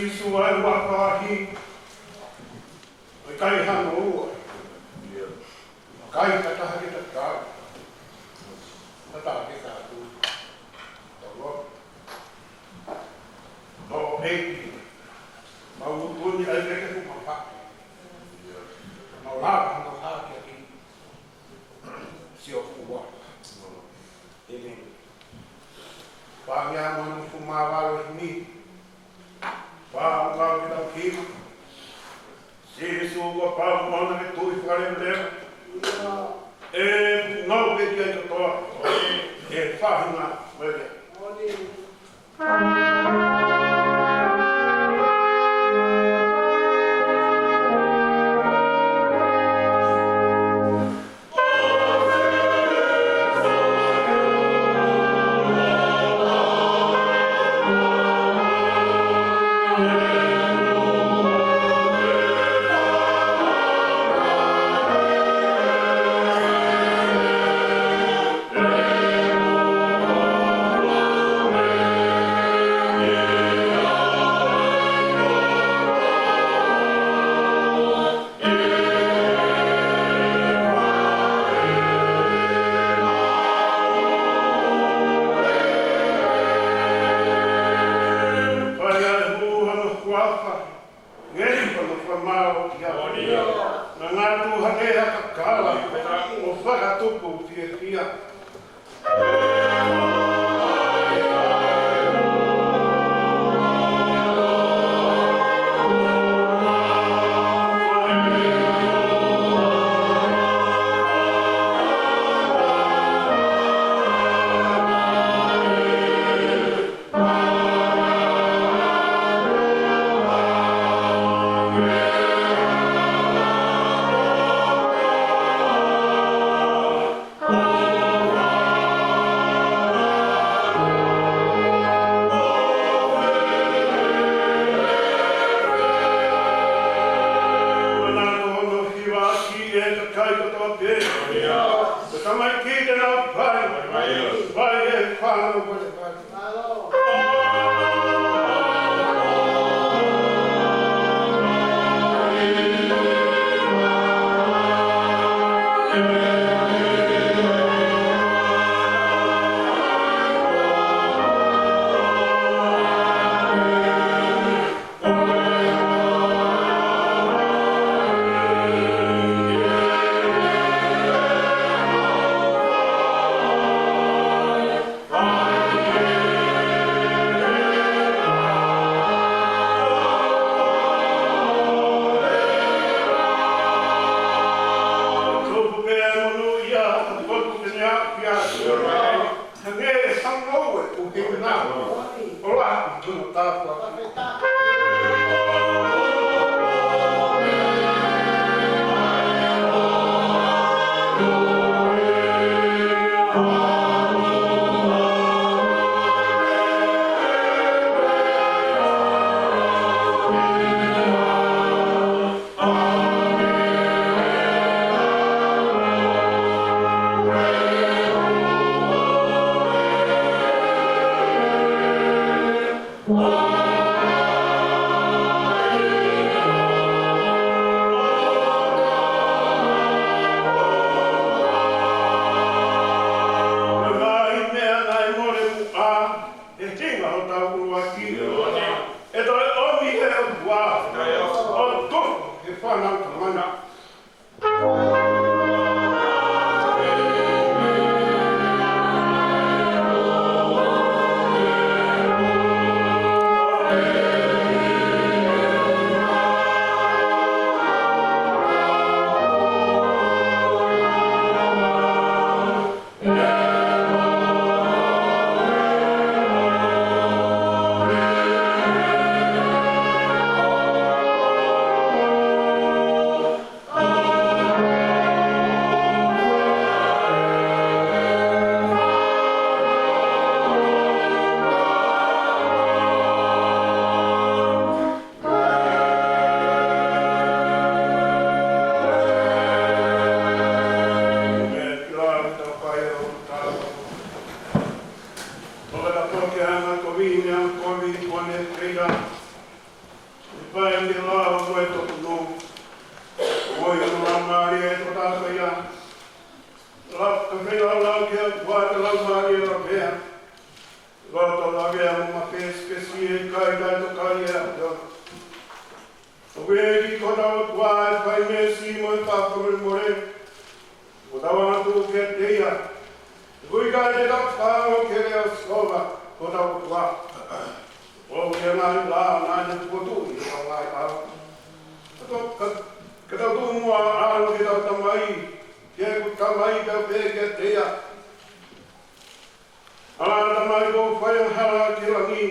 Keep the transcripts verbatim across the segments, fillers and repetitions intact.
Sīsū ai ua pahi, ʻo ʻikai hano ua. ʻIkai ha taha ke tatau. Ha taha ke tatau. Tolo. No ʻEiki. Mau tuni ai ke ke kumapa. Mau lava no ha ke ki. Sio kuo. ʻĒmeni. Pākia mo e nofo māvalu ʻi heni. Pau kau ke tau kiʻi. Sīsū kuo pau mo na ke tui fakaleveleva. ʻE nau pē ki ai kotoa. ʻE faʻahinga mo e Naʻa ngā tuʻu hake ha kakala, ʻo fakatupu fiefia. He tinga hotau ʻuluaki. ʻE toe ʻomi he ʻOtua. ʻO tuku he fānau tamana. Fai ke lau mo e tokunu. Mo e ʻofa mālie ʻa e tokāteline. Lau, ka fai lau lau ke ʻoatu ʻa e lau mālie ʻa e pea. Loto lavea mo mafesifesi ʻe ʻikai taʻetokaʻi ʻe ʻAfiona. ʻOku ʻEiki ko hotau ʻOtua ʻa e fai meesi mo e fakamolemole. ʻOku tau ʻamanaki kiate ia. ʻOku ʻikai te tau fakaongo ki he leʻo ʻo Sihova ko hotau ʻOtua. ʻOku ʻi ai e ngaahi lao naʻa ne fokotuʻu ʻi hotau ngaahi ʻao. Ka tau, ka, ka tau tuʻu muʻa ʻo ʻalu ki hotau Tamai, he ko e Tamai ʻoku tau pehē kiate ia. ʻAlā Tamai, kuo u fai angahala ki langi,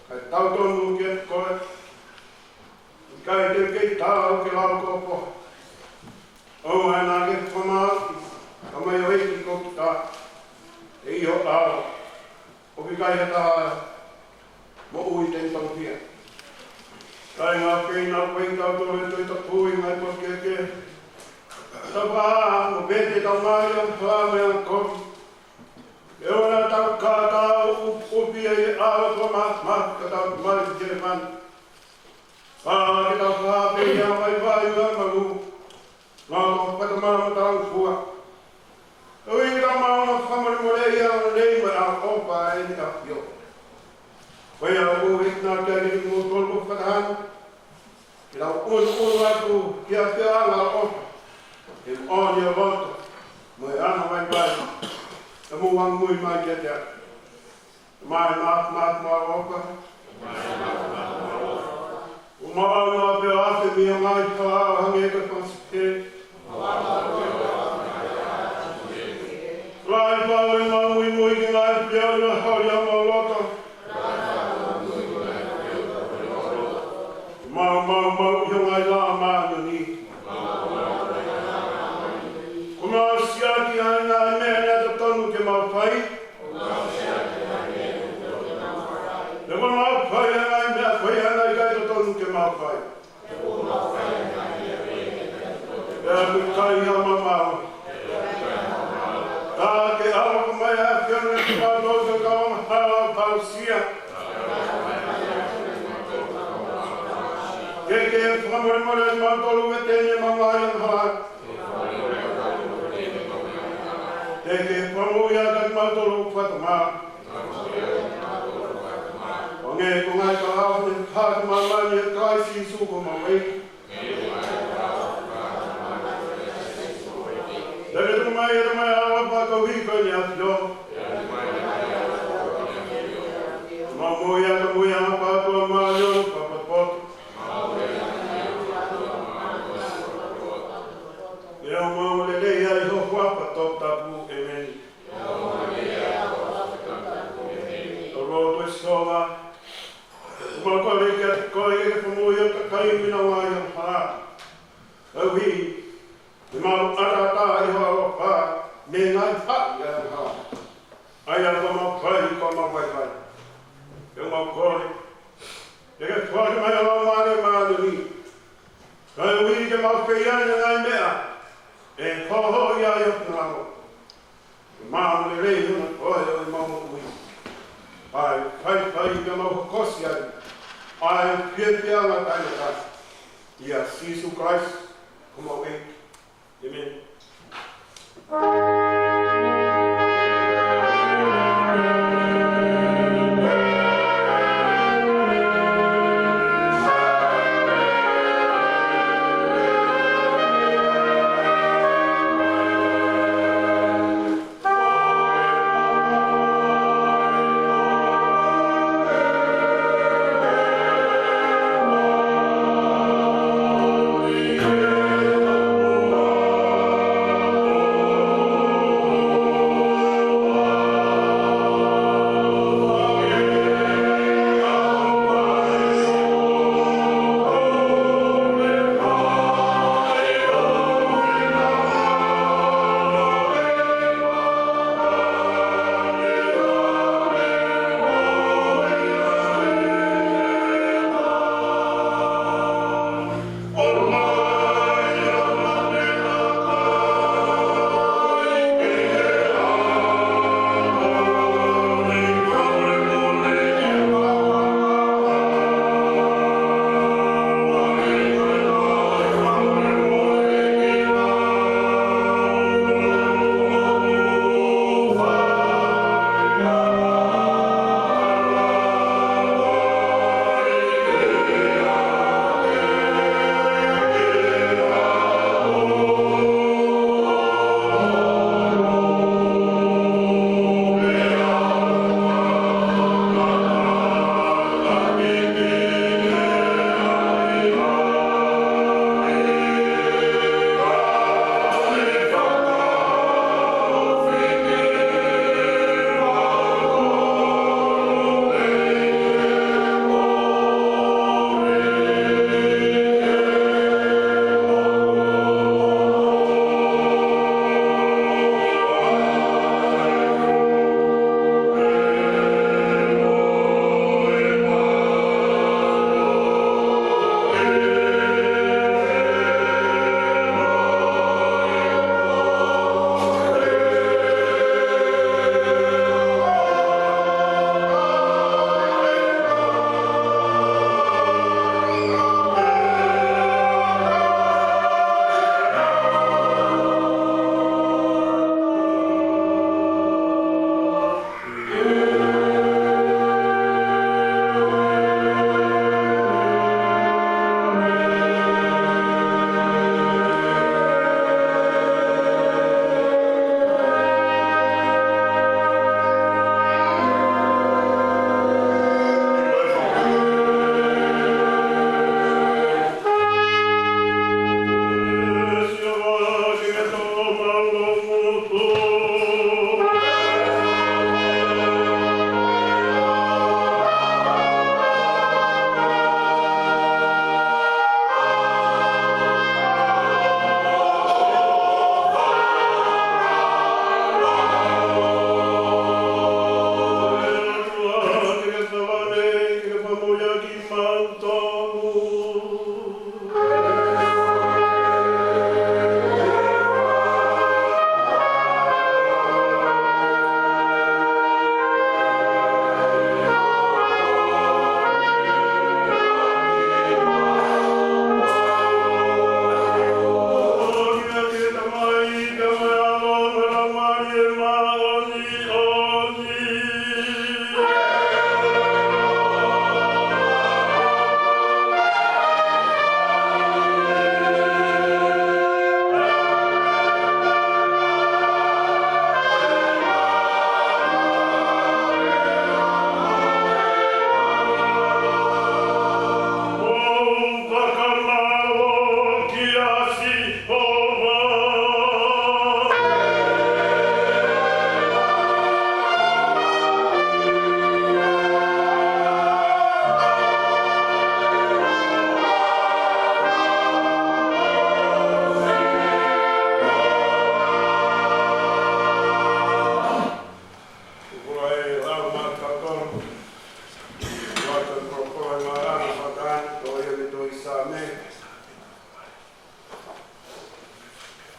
kae tautonu kiate koe. ʻIkai te u kei taau ke lau ko e poha. ʻOua naʻa ke fakamāuʻi, ka mai ʻo ʻEiki ko kita. ʻE ʻi ho ʻao, ʻoku ʻikai ha taha moʻui te ne tongofia. Kāinga, ʻoku ʻi ai ʻa e ngaahi tau tole toi tapu ʻi he ngaahi potu kehekehe. Tau pā, mo pete tau mai ʻo fā me ʻa kovi. ʻE ʻoua naʻa tau kātā ʻo ʻuʻufi ʻa e ʻao ʻo e māfimafi ka tau mai ki he manu. Pā ke tau fā pē ia mai vai ua malu. Mau fata mau tau fua. Ka ui ka mau na fakamolemole ia ʻo lei mai ʻa ʻofa ʻa ʻEne ʻAfio. Ko ia ʻoku ʻEiki na kia ke mo tolu ko fakahana. Ke lau ʻunuʻunu atu ki he ʻAfio ʻa e ʻofa. Ke moʻoni ʻa e loto. Mo e anga mai vai. Ka mou angui mai kiate ia. Mai, mai, mai, mai, ʻofa. ʻOku mau ʻalu ʻo pehē ʻa e ʻAfio mei he ngaahi hala ʻo hangē ko e fanga sipi. Lahi pau ʻemau muimui ki he ngaahi ʻafio ʻi he holi ʻo homau loto. Mau, mau, mau, ʻi he ngaahi lao māʻoniʻoni. Kuo mau siʻaki ʻa e ngaahi meʻa naʻe totonu ke mau fai. Pea kuo mau fai ʻa e ngaahi meʻa ko ia naʻe ʻikai totonu ke mau fai. Pea ʻoku ʻikai ha maumau. Ka ke ʻaloʻofa mai ʻa e ʻAfiona kiate kimautolu ke tau angahala ʻo fakaʻosi ia. Ke ke fakamolemole kimautolu ʻi heʻemau ngaahi angahala. Ke ke fakamoʻui ʻa kimautolu ʻoku fakatamai. ʻO ngaahi ko e ngaahi kalauni ʻa e māmani ʻia Kalaisi Sīsū ko homau ʻEiki. Pea ke tuku mai ʻa e Tamai ʻa e ʻaloʻofa koeʻuhi ko ʻene ʻAfio. Mau moʻui ʻa e moʻui ʻa e ʻaloʻofa ʻa e māʻoniʻoni fakapotopoto. Ke ʻoua mau lelei ai ho huafa toputapu. ʻĒmeni. Tau lotu. ʻE Sihova, ʻoku mau kole kiate koe ke ke fakamoʻui ʻa e kakai ʻoku ʻi heʻenau ngaahi angahala. Koeʻuhi ke mau ʻatā ʻi ho ʻaloʻofa mei he ngaahi haʻi ʻa e angahala. ʻA ia ʻoku mau fai, ʻoku mau vaivai. Pea mau kole ke ke foaki mai ʻa e Laumālie Māʻoniʻoni. Koeʻuhi ke mau fai ʻa e ngaahi meʻa ʻe hoʻo ʻi ai ʻa e finangalo. Ke mau lelei ʻi hono ʻofa ʻo ʻemau moʻui. ʻA e faifai ke mau hokosi ai ʻa e fiefiaʻanga taʻengata. ʻIa Sīsū Kalaisi ko homau ʻEiki. ʻĒmeni.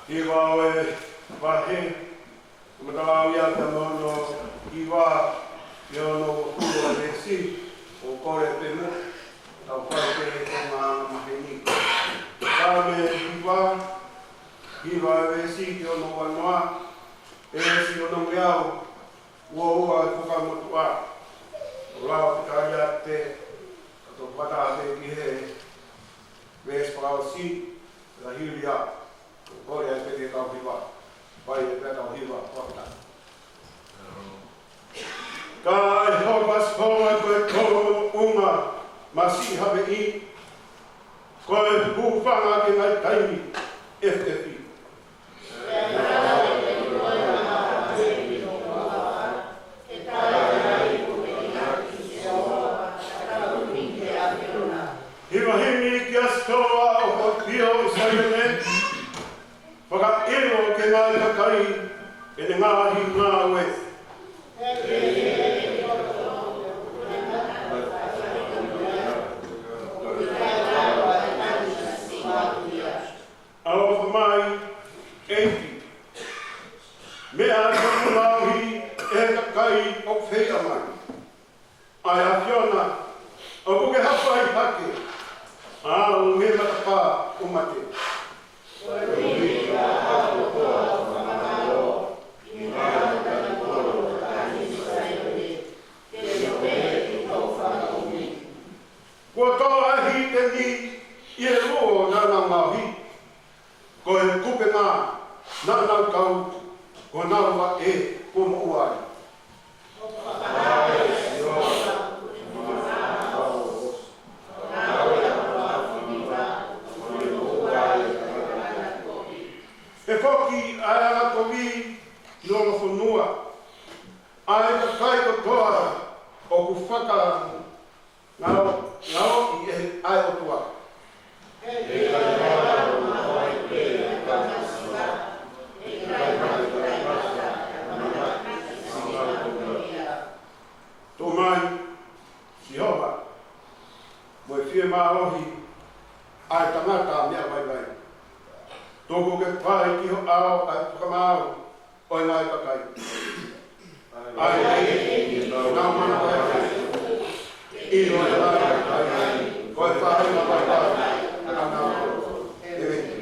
Hiva ʻo e vahe, kamata lau ia mei hono hiva ki hono uofulu ʻa e veesi, ʻoku kole pē muʻa ke tau fai pē e konga angamaheni. Saame hiva, hiva ʻo e veesi ki hono uanoa, veesi onongeau uaua ʻo e Fuakava Motuʻa. ʻOku lau ʻe Taliate, ka tau fakataha pē ki he veesi fakaʻosi, ʻa e hili ia. Kole ai pē ke tau hiva. Fai ai pē ʻetau hiva fakataha. Ka ʻe Sihova, Sihova, ko e tōʻonga masiʻi haveʻi, ko e hūfanga ki he ngaahi taimi ʻefiʻefi. Hiva himi kia Sihova, ʻo hoʻo ʻafio ʻi Saione, fakaʻilo ki he ngaahi kakai ʻene ngaahi ngāue. ʻAlofa mai, ʻEiki. Meʻa ʻa e fakamoʻui ʻe he kakai ʻoku fehiʻa mai. ʻA e ʻAfiona, ʻoku ke hapai hake au mei he matapā ʻo e mate. Kuo toʻo ʻa e hiteni ʻi he luo naʻa nau ngaohi. Ko e kupenga naʻa nau kau, ko honau vaʻe kuo moʻua ai. ʻE foki ʻa e angakovi ʻi loto fonua, ʻa e kakai kotoa ʻoku faka- ngao, ngaohi ʻe he ʻOtua. Tuʻu mai, Sihova, mo e fie mālohi ʻa e tangata meʻa vaivai. Tuku ke fai ki ho ʻao ʻa e fakamaau ʻo e ngaahi kakai. ʻA e ʻEiki, nau manavahē ʻi he ngaahi kakai, ko e faʻahinga vaivai ʻanautolu. ʻĒmeni.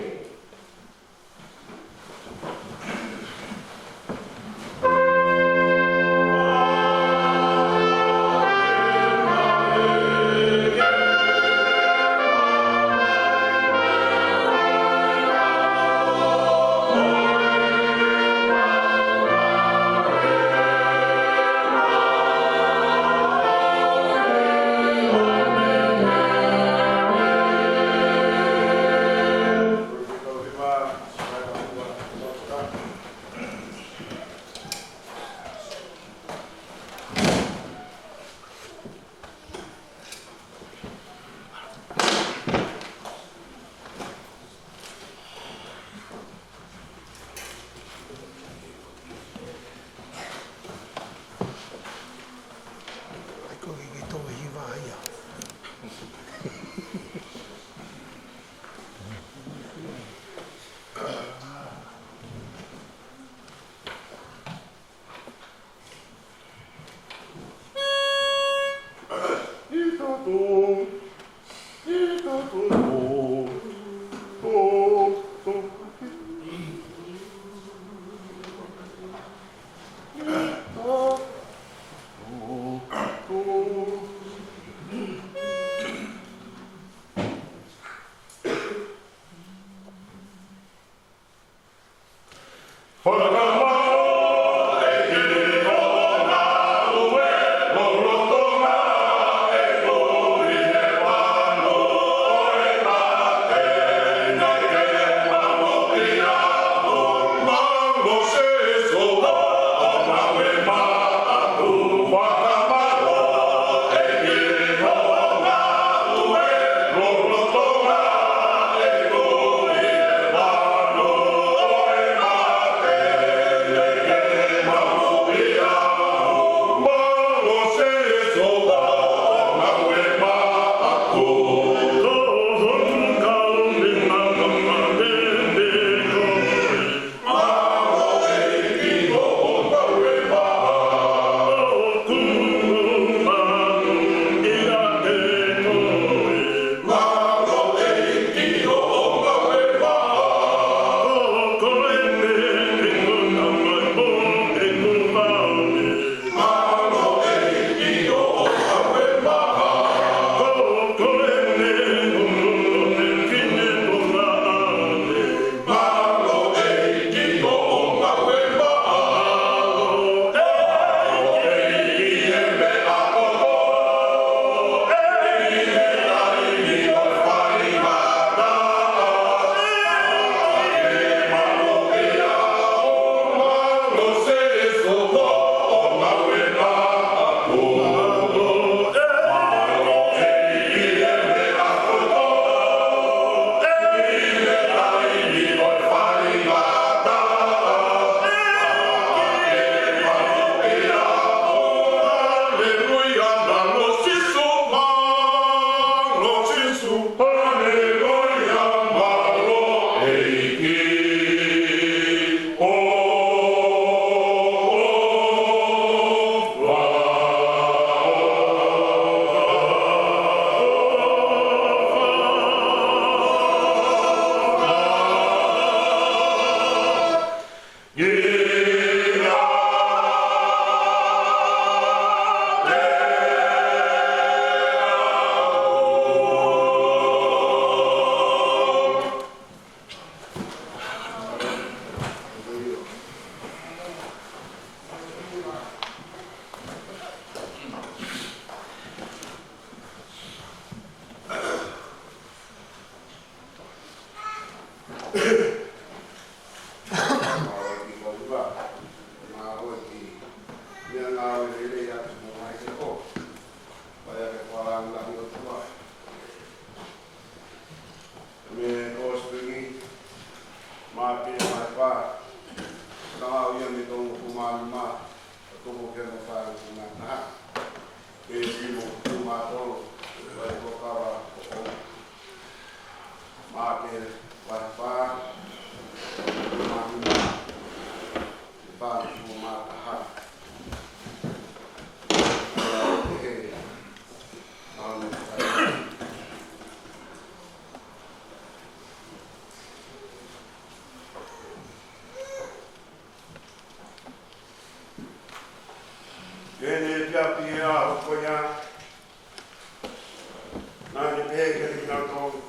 Pehē kiate kinautolu,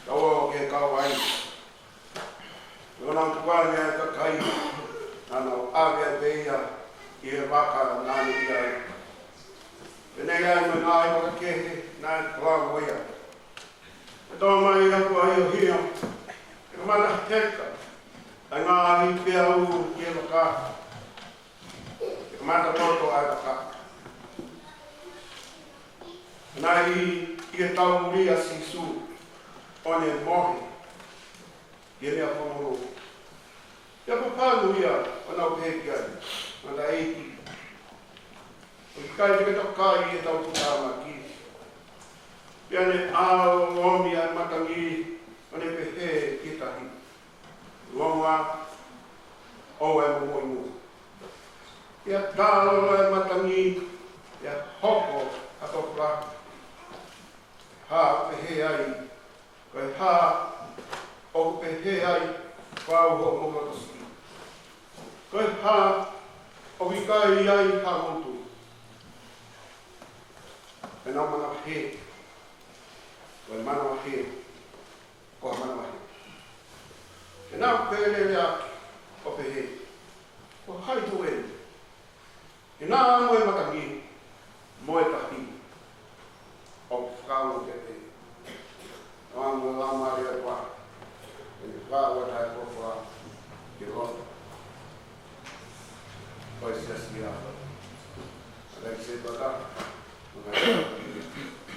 tau ō ki he kauvai. Ko ʻenau tukuange ʻa e kakai, naʻa nau ʻave ai pē ia ki he vaka naʻa ne ʻi ai. Pea naʻe ʻi ai mo e ngaahi vaka kehe naʻe kau mo ia. Pea tō mai ʻa e ʻaho ʻo e ʻaho, pea kamata heka ʻa e ngaahi peau ki he vaka. Pea kamata loto ʻa e vaka. Naʻe ʻi he taumuli ʻa Sīsū ʻo ne mohe ʻi he meʻa fakamolū. Pea pāpā ia ʻo nau pehē ki ai, Mataʻeiki, ʻoku ʻikai te ke tokaʻi ʻetau tuʻutāmaki. Pea ne ʻalu ʻo omi ʻa e matangi ʻo ne pehē ki he tahi, Longo ā, ʻoua ʻe momoʻi muʻa. Pea talo ʻa e matangi, pea hoko ʻa e tokolahi. Hā pehē ai, ko e hā ʻoku pehē ai, Ko au hoʻomou lotosiʻi? Ko e hā ʻoku ʻikai ai haʻamou tui? Pea nau manavahē. Ko e manavahē. Ko e manavahē. Pea nau pehē leva ʻo pehē, Ko hai ʻeni? He naʻa mo e matangi mo e tahi ʻoku fakaongo pē. Naʻa mo e Laumālie ʻo e ʻOtua, ʻene fakaʻatā ʻa e folofola ki he loto ʻo e siasi ʻa e ʻOtua. Kae ʻai ke se pata, mo e ngaahi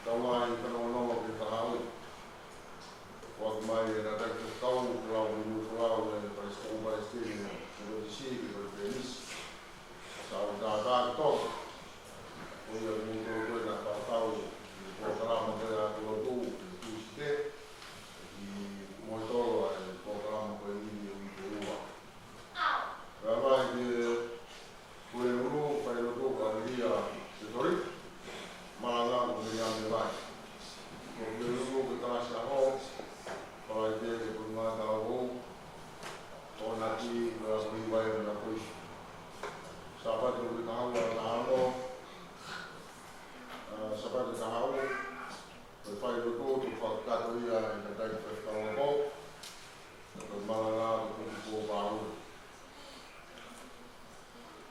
Tau mai ka nongonongo ki he kahaʻu. Kuo ʻomai ʻe he Tangataʻeiki Faifekau, ko Lau Nunu Folau, ʻe Palesiteni, Palesiteni, ʻe Lotisi, ki Palesiteni. Sa u tātā ki tō. Ko ia mo tō ko e na tautau, ko e polokalama ko ia ʻa e lotu, ki Tūsite, ki mo tō, ʻa e polokalama ko eni ʻi he uike ua. Pea mai ki he Puleʻanga, failotu ko Amelia Setori, malanga ko Miriam Levai. Ko Puleʻanga ko Kalasi ʻAho, Palaite ko Ngata ʻAho, ko Nati ko Apolivai ko Napoisi. Sāpate ko Kahaʻu ʻa Tahano, ʻa, Sāpate Kahaʻu, ko e failotu ko fakatato ia ʻe he Tangataʻeiki Faifekau. Ko e malanga ko Tuku Pō Pāhulu.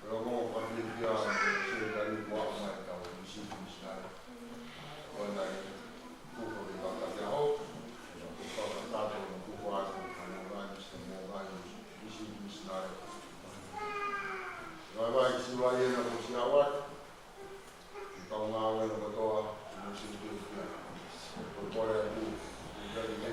Pea mo ka pili kia mo e Sekelitali kuo ʻomai ʻetau misini misinale. Ko ena ʻi he kupu ʻi he fakataha ʻo, kupu fakataha ʻo kupu atu, ʻa e ngaahi misini, ngaahi misini misinale. Vaivai ki Siua ʻi he na ko Siawa. Kau ngāue kotoa, ʻi he sini kia. Ko e kole atu, ʻi he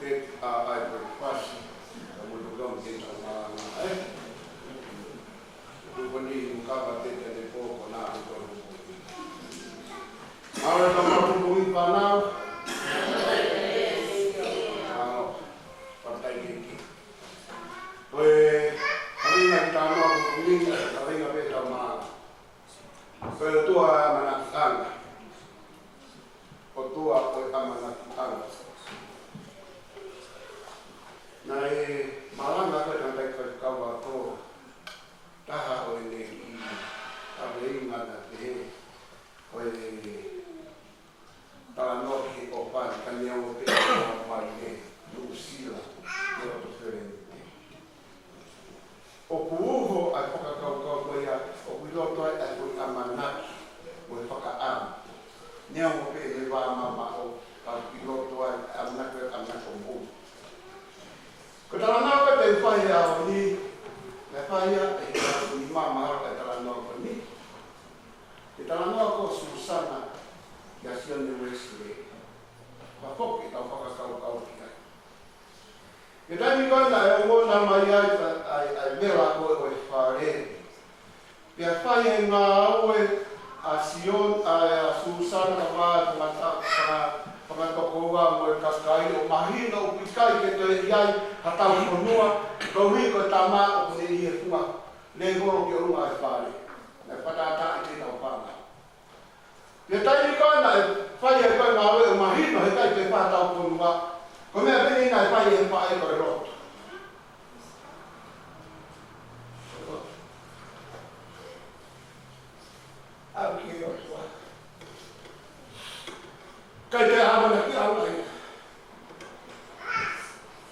ʻa e breakfast, ka mo toka mo ke tau malanga, ē? Tuku ni mo ka pa te te ne pō ko na ko tolu. Mālō e tau mapupungi pānau. Mālō, pātai ke ke. Ko e, kami na ki tau mapupungi, kami na pe tau malanga. Ko e ʻOtua ʻamanakiʻanga. ʻOtua ʻo e ʻamanakiʻanga. Naʻe malanga ko e tangataʻi faifekau ako taha ʻo ʻene kiʻi kaveinga naʻe pehē, ko e talanoa ki he ʻofa ni ka neongo pē ʻa mai ʻe Nuʻusila, ʻi ʻOtu Felenite. ʻOku uho ʻa e fakakaukau ko ia, ʻoku ʻi loto ai ʻa e foʻi ʻamanaki mo e fakaʻamu. Neongo pē ʻene vā mamaʻo, ka ʻoku ʻi loto ai ʻa e ʻamanaki, ʻa e ʻamanaki ʻo moʻui. Ko e talanoa ko ē te u fai he ʻaho ni, naʻe fai ia ʻe he ʻaho ni mamaʻo ʻa e talanoa ko eni. Ko e talanoa ko Susana kia Sione Uesile. Ka foki ʻetau fakakaukau ki ai. Ko e taimi ko ē naʻe ongona mai ai ʻa e, ʻa e, ʻa e vela ko ē ʻo e fale. Pea fai e ngāue ʻa Sione, ʻa e, ʻa Susana ka ma, ka ma ta, ka ma, ka ma tokoua mo e kakai ʻo mahino ʻoku ʻikai ke toe ʻi ai ha taufonua, koeʻuhi ko e tama ʻoku ne ʻi he funga lēvolo ki ʻolunga e fale. Naʻe fakatātā ʻi he tau fanga. Pea taimi ko ē naʻe fai ai ko ē ngāue ʻo mahino he ʻikai ke fai ha taufonua, ko e meʻa pē eni naʻe fai ʻe he faʻē ko e lotu. ʻAlu ki he ʻOtua. ʻIkai te ʻamanakiʻanga ia.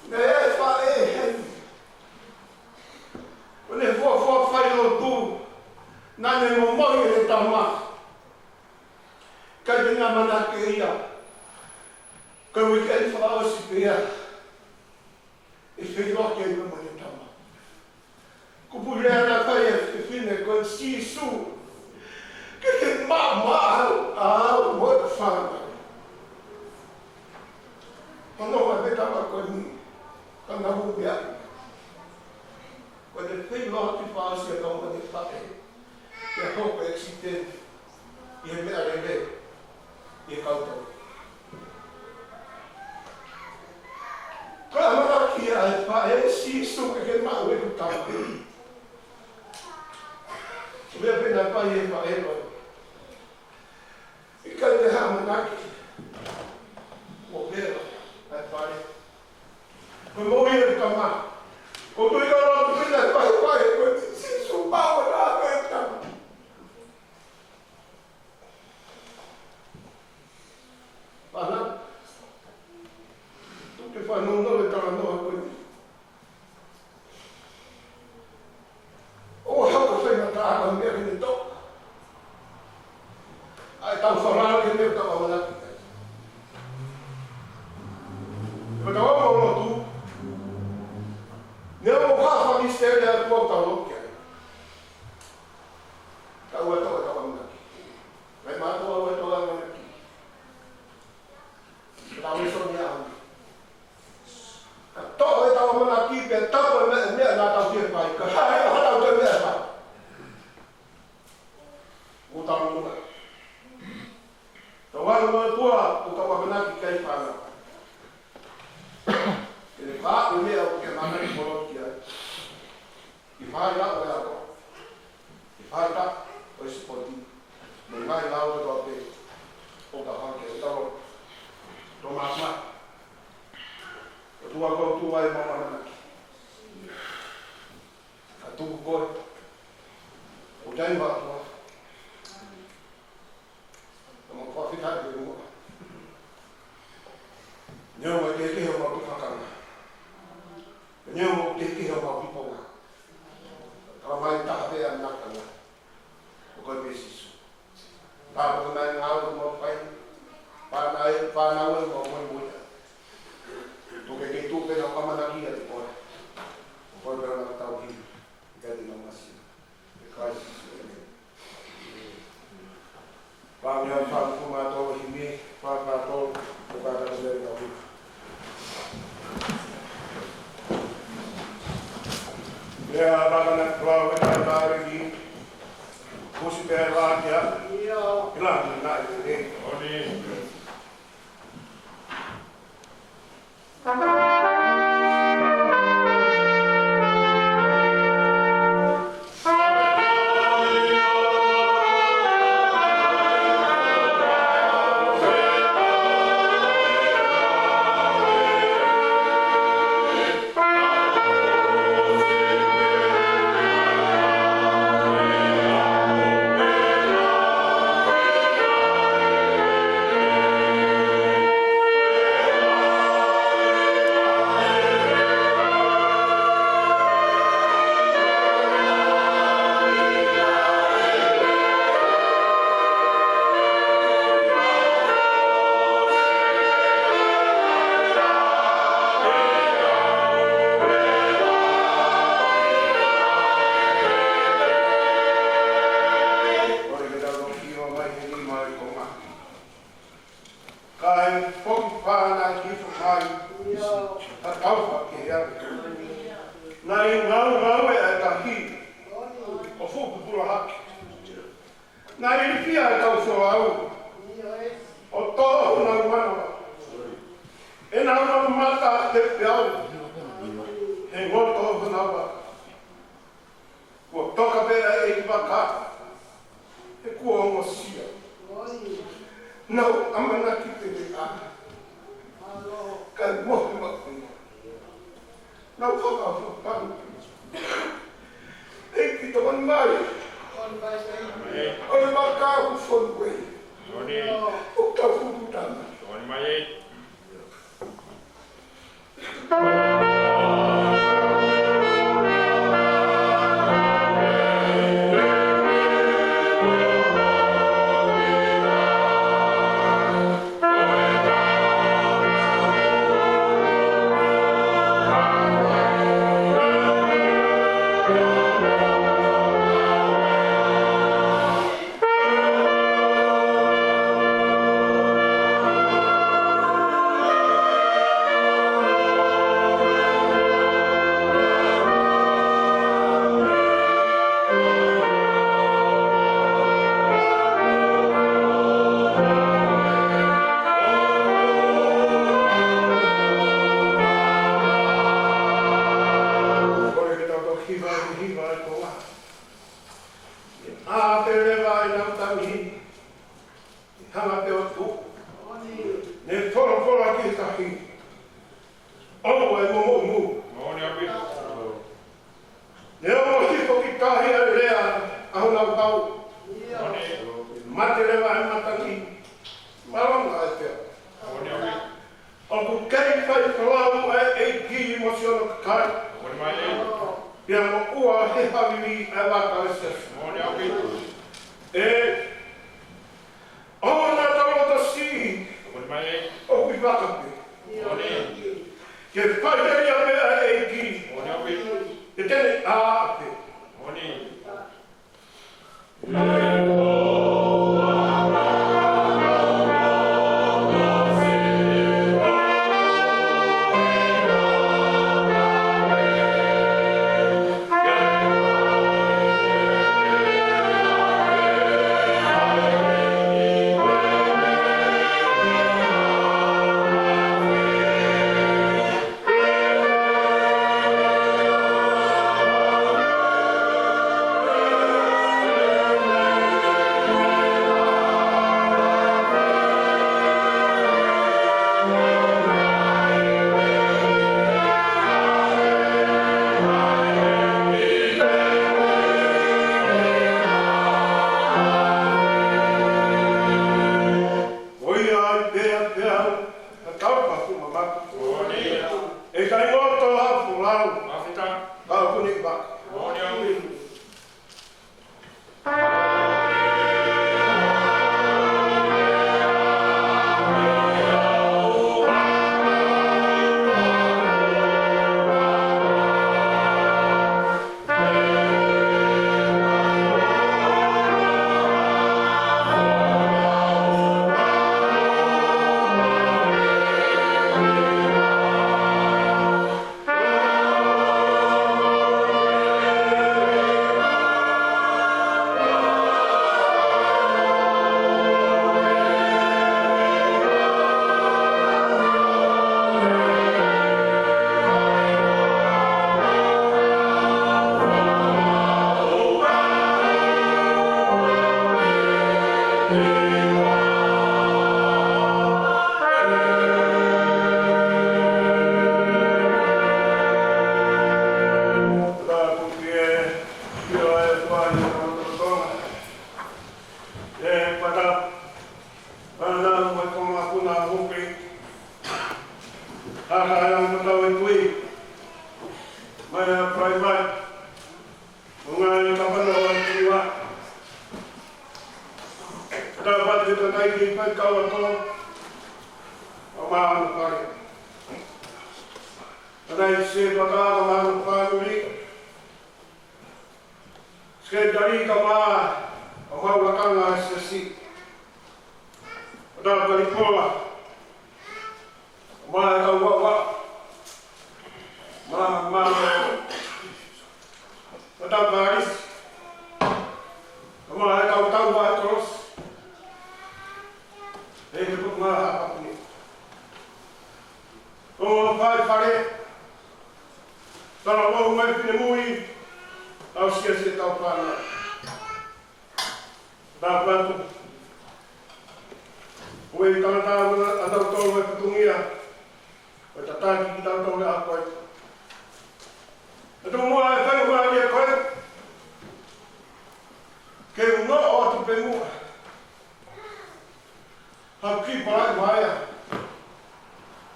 Naʻe ʻi ai e faʻē heni. ʻO ne fuofua fai lotu, naʻa ne momohi ʻene tama. ʻIkai te ne ʻamanaki ia, ka ʻi he uike fakaʻosi pē ia, ʻe feʻiloaki ai mo ʻene tama. Kupu lea naʻe fai ʻe he fefine ko Sīsū, ke ke maʻu maʻau au mo e fānau. Hono ʻai pē tama ko eni, ka na hū mea. Ko e feʻiloaki fakaʻosi ʻa e kau mane faʻē. Pea hoko e accident ʻi he meʻalele ʻi he kautau. Ko e ʻamanaki ʻa e faʻē, Sīsū, ke ke maʻu ʻeku tama. Meʻa pē naʻe fai ʻe he faʻē ko ē. ʻIkai te ha ʻamanaki. ʻO pehē ʻa e faʻē, ko e moʻui ʻeku tama. Ko e tui ka lotu pē naʻe fai ʻe he faʻē ko ē, Sīsū, maʻu ʻa e tama. Fānau, tuku ke fanongo he talanoa ko eni. ʻOua ʻe hoko fai mata ʻa e meʻa ke ne toʻo ʻa e tau falala ke ne tau ʻamanaki. Ko e tau ʻamanaki lotu, neongo ha fakamisiteli ʻa e ʻOtua ʻoku tau lotu ki ai, ka ʻoua ʻe toʻo ʻetau ʻamanaki. Kae mātuʻa ʻoua ʻe toʻo ʻamanaki. Ka tau ʻi he soni ʻaho ni. Ka toʻo ʻetau ʻamanaki pea tau ʻi he meʻa, meʻa naʻa tau fie fai. Ka hā, hā, hā tau te meʻa fai. ʻO tau nuna. Tau ʻalu mo e ʻOtua, ʻo tau ʻamanaki ki ai fānau. Ke ne fai e meʻa ʻoku ke ʻamanaki mo lotu ki ai. ʻI he faʻahinga ʻo e ako, ʻi he faʻahinga ʻo e sipoti, mo e ngaahi ngāue kotoa pē ʻoku tau hanga ki ai, ʻoku tau lotu. Tō māmā. ʻOtua ko e ʻOtua ʻi he māmani. ʻA tuku koe. ʻO tai mātua. Ka mau fakafetaʻi ki muʻa. Neongo e kehekehe homau tufakanga. Neongo e kehekehe homau hiponga. Ka mai taha pē ʻa e ʻamanaki. ʻO koe pē Sīsū. Pea ko e ngaahi ngāue ʻoku mau fai. Pea naʻe, pea naʻe mau moʻui moʻui. Tuku ke tuʻu pē ʻa e ʻamanaki ʻiate koe. ʻO koe pē ʻa e tauhi. ʻIkai te mau masi. ʻIa Kalaisi Sīsū, ʻēmeni. Pea meʻa fakaʻosi mātou himi, fakaʻosi, ʻo kātaki meʻa ʻi he ʻaho ni. Pea laka na kula we ka tari ni. Kusi pea la kia. Ila na e. Kae foki pē ʻa e kiʻi foʻi mai, ʻa e taufa ki he ʻaho. Naʻe ngaungaue ʻa e tahi ʻo fuʻu pupula hake. Naʻe ilifia ʻa e kau sōlau ʻo toʻo honau manava, ʻenau mata ʻi he peau, he ngoto honau vaka. Kuo toka pē ʻa e ʻeikivaka, he kuo ongosia. Nau ʻamanaki pē ʻe au kae mohe maʻu pē. Nau fakaʻofa panu. ʻEiki, tokoni mai. ʻO ne maka u fonu e. ʻO tau fuku tama. Kole ke tau toki hiva, hiva e konga. ʻA pē leva ʻenau tangi, ʻi hanga pē ʻo tuʻu. Ne folofola ki he tahi, ʻoua ʻe momoʻi muʻa. Ne ongo hifo ki tahi ʻa e lea ʻa honau pau. Mate leva ʻa e matangi, malanga ʻa e peau. ʻOku kei fai folau ʻa e ʻEiki mo siʻono kakai. Pea mo ua he havili ʻa e vaka ʻo e siasi. ʻE, ʻoua naʻa tau loto siʻi ʻoku ʻi vaka pē. Ke fai ʻe ia meʻa ʻa e ʻEiki, ʻe te ne ʻā pē. Alang patau e tui. Mai a Praimari. Mo e ngaahi kapana ʻo e Tonga. Tāpati ke takai ki he faifekau ako. ʻO e maama fale. Takai se paka ʻo e maama fāmili. Sekelitali kae ʻumaʻā ʻa e maʻu lakanga ʻa e siasi. Tāpati pola. ʻUmaʻā e kau vaʻavaʻa. Maama, maama. Tāpati. ʻUmaʻā e kau tauhi ʻa e kolosi. ʻE te puku ngā hapa puni. ʻO fai fale. Talavou mo e finemui. Tau siasi, tau fānau. Tāpati. ʻOku ʻi ai tangata ʻa nautolu ʻe fatongia. ʻO tataki kitautolu ʻe he ʻaho ko ē. ʻE tuku muʻa e faingamālie ko ē. Ke u noʻo atu pē muʻa. Haʻaku kiʻi palaʻi mai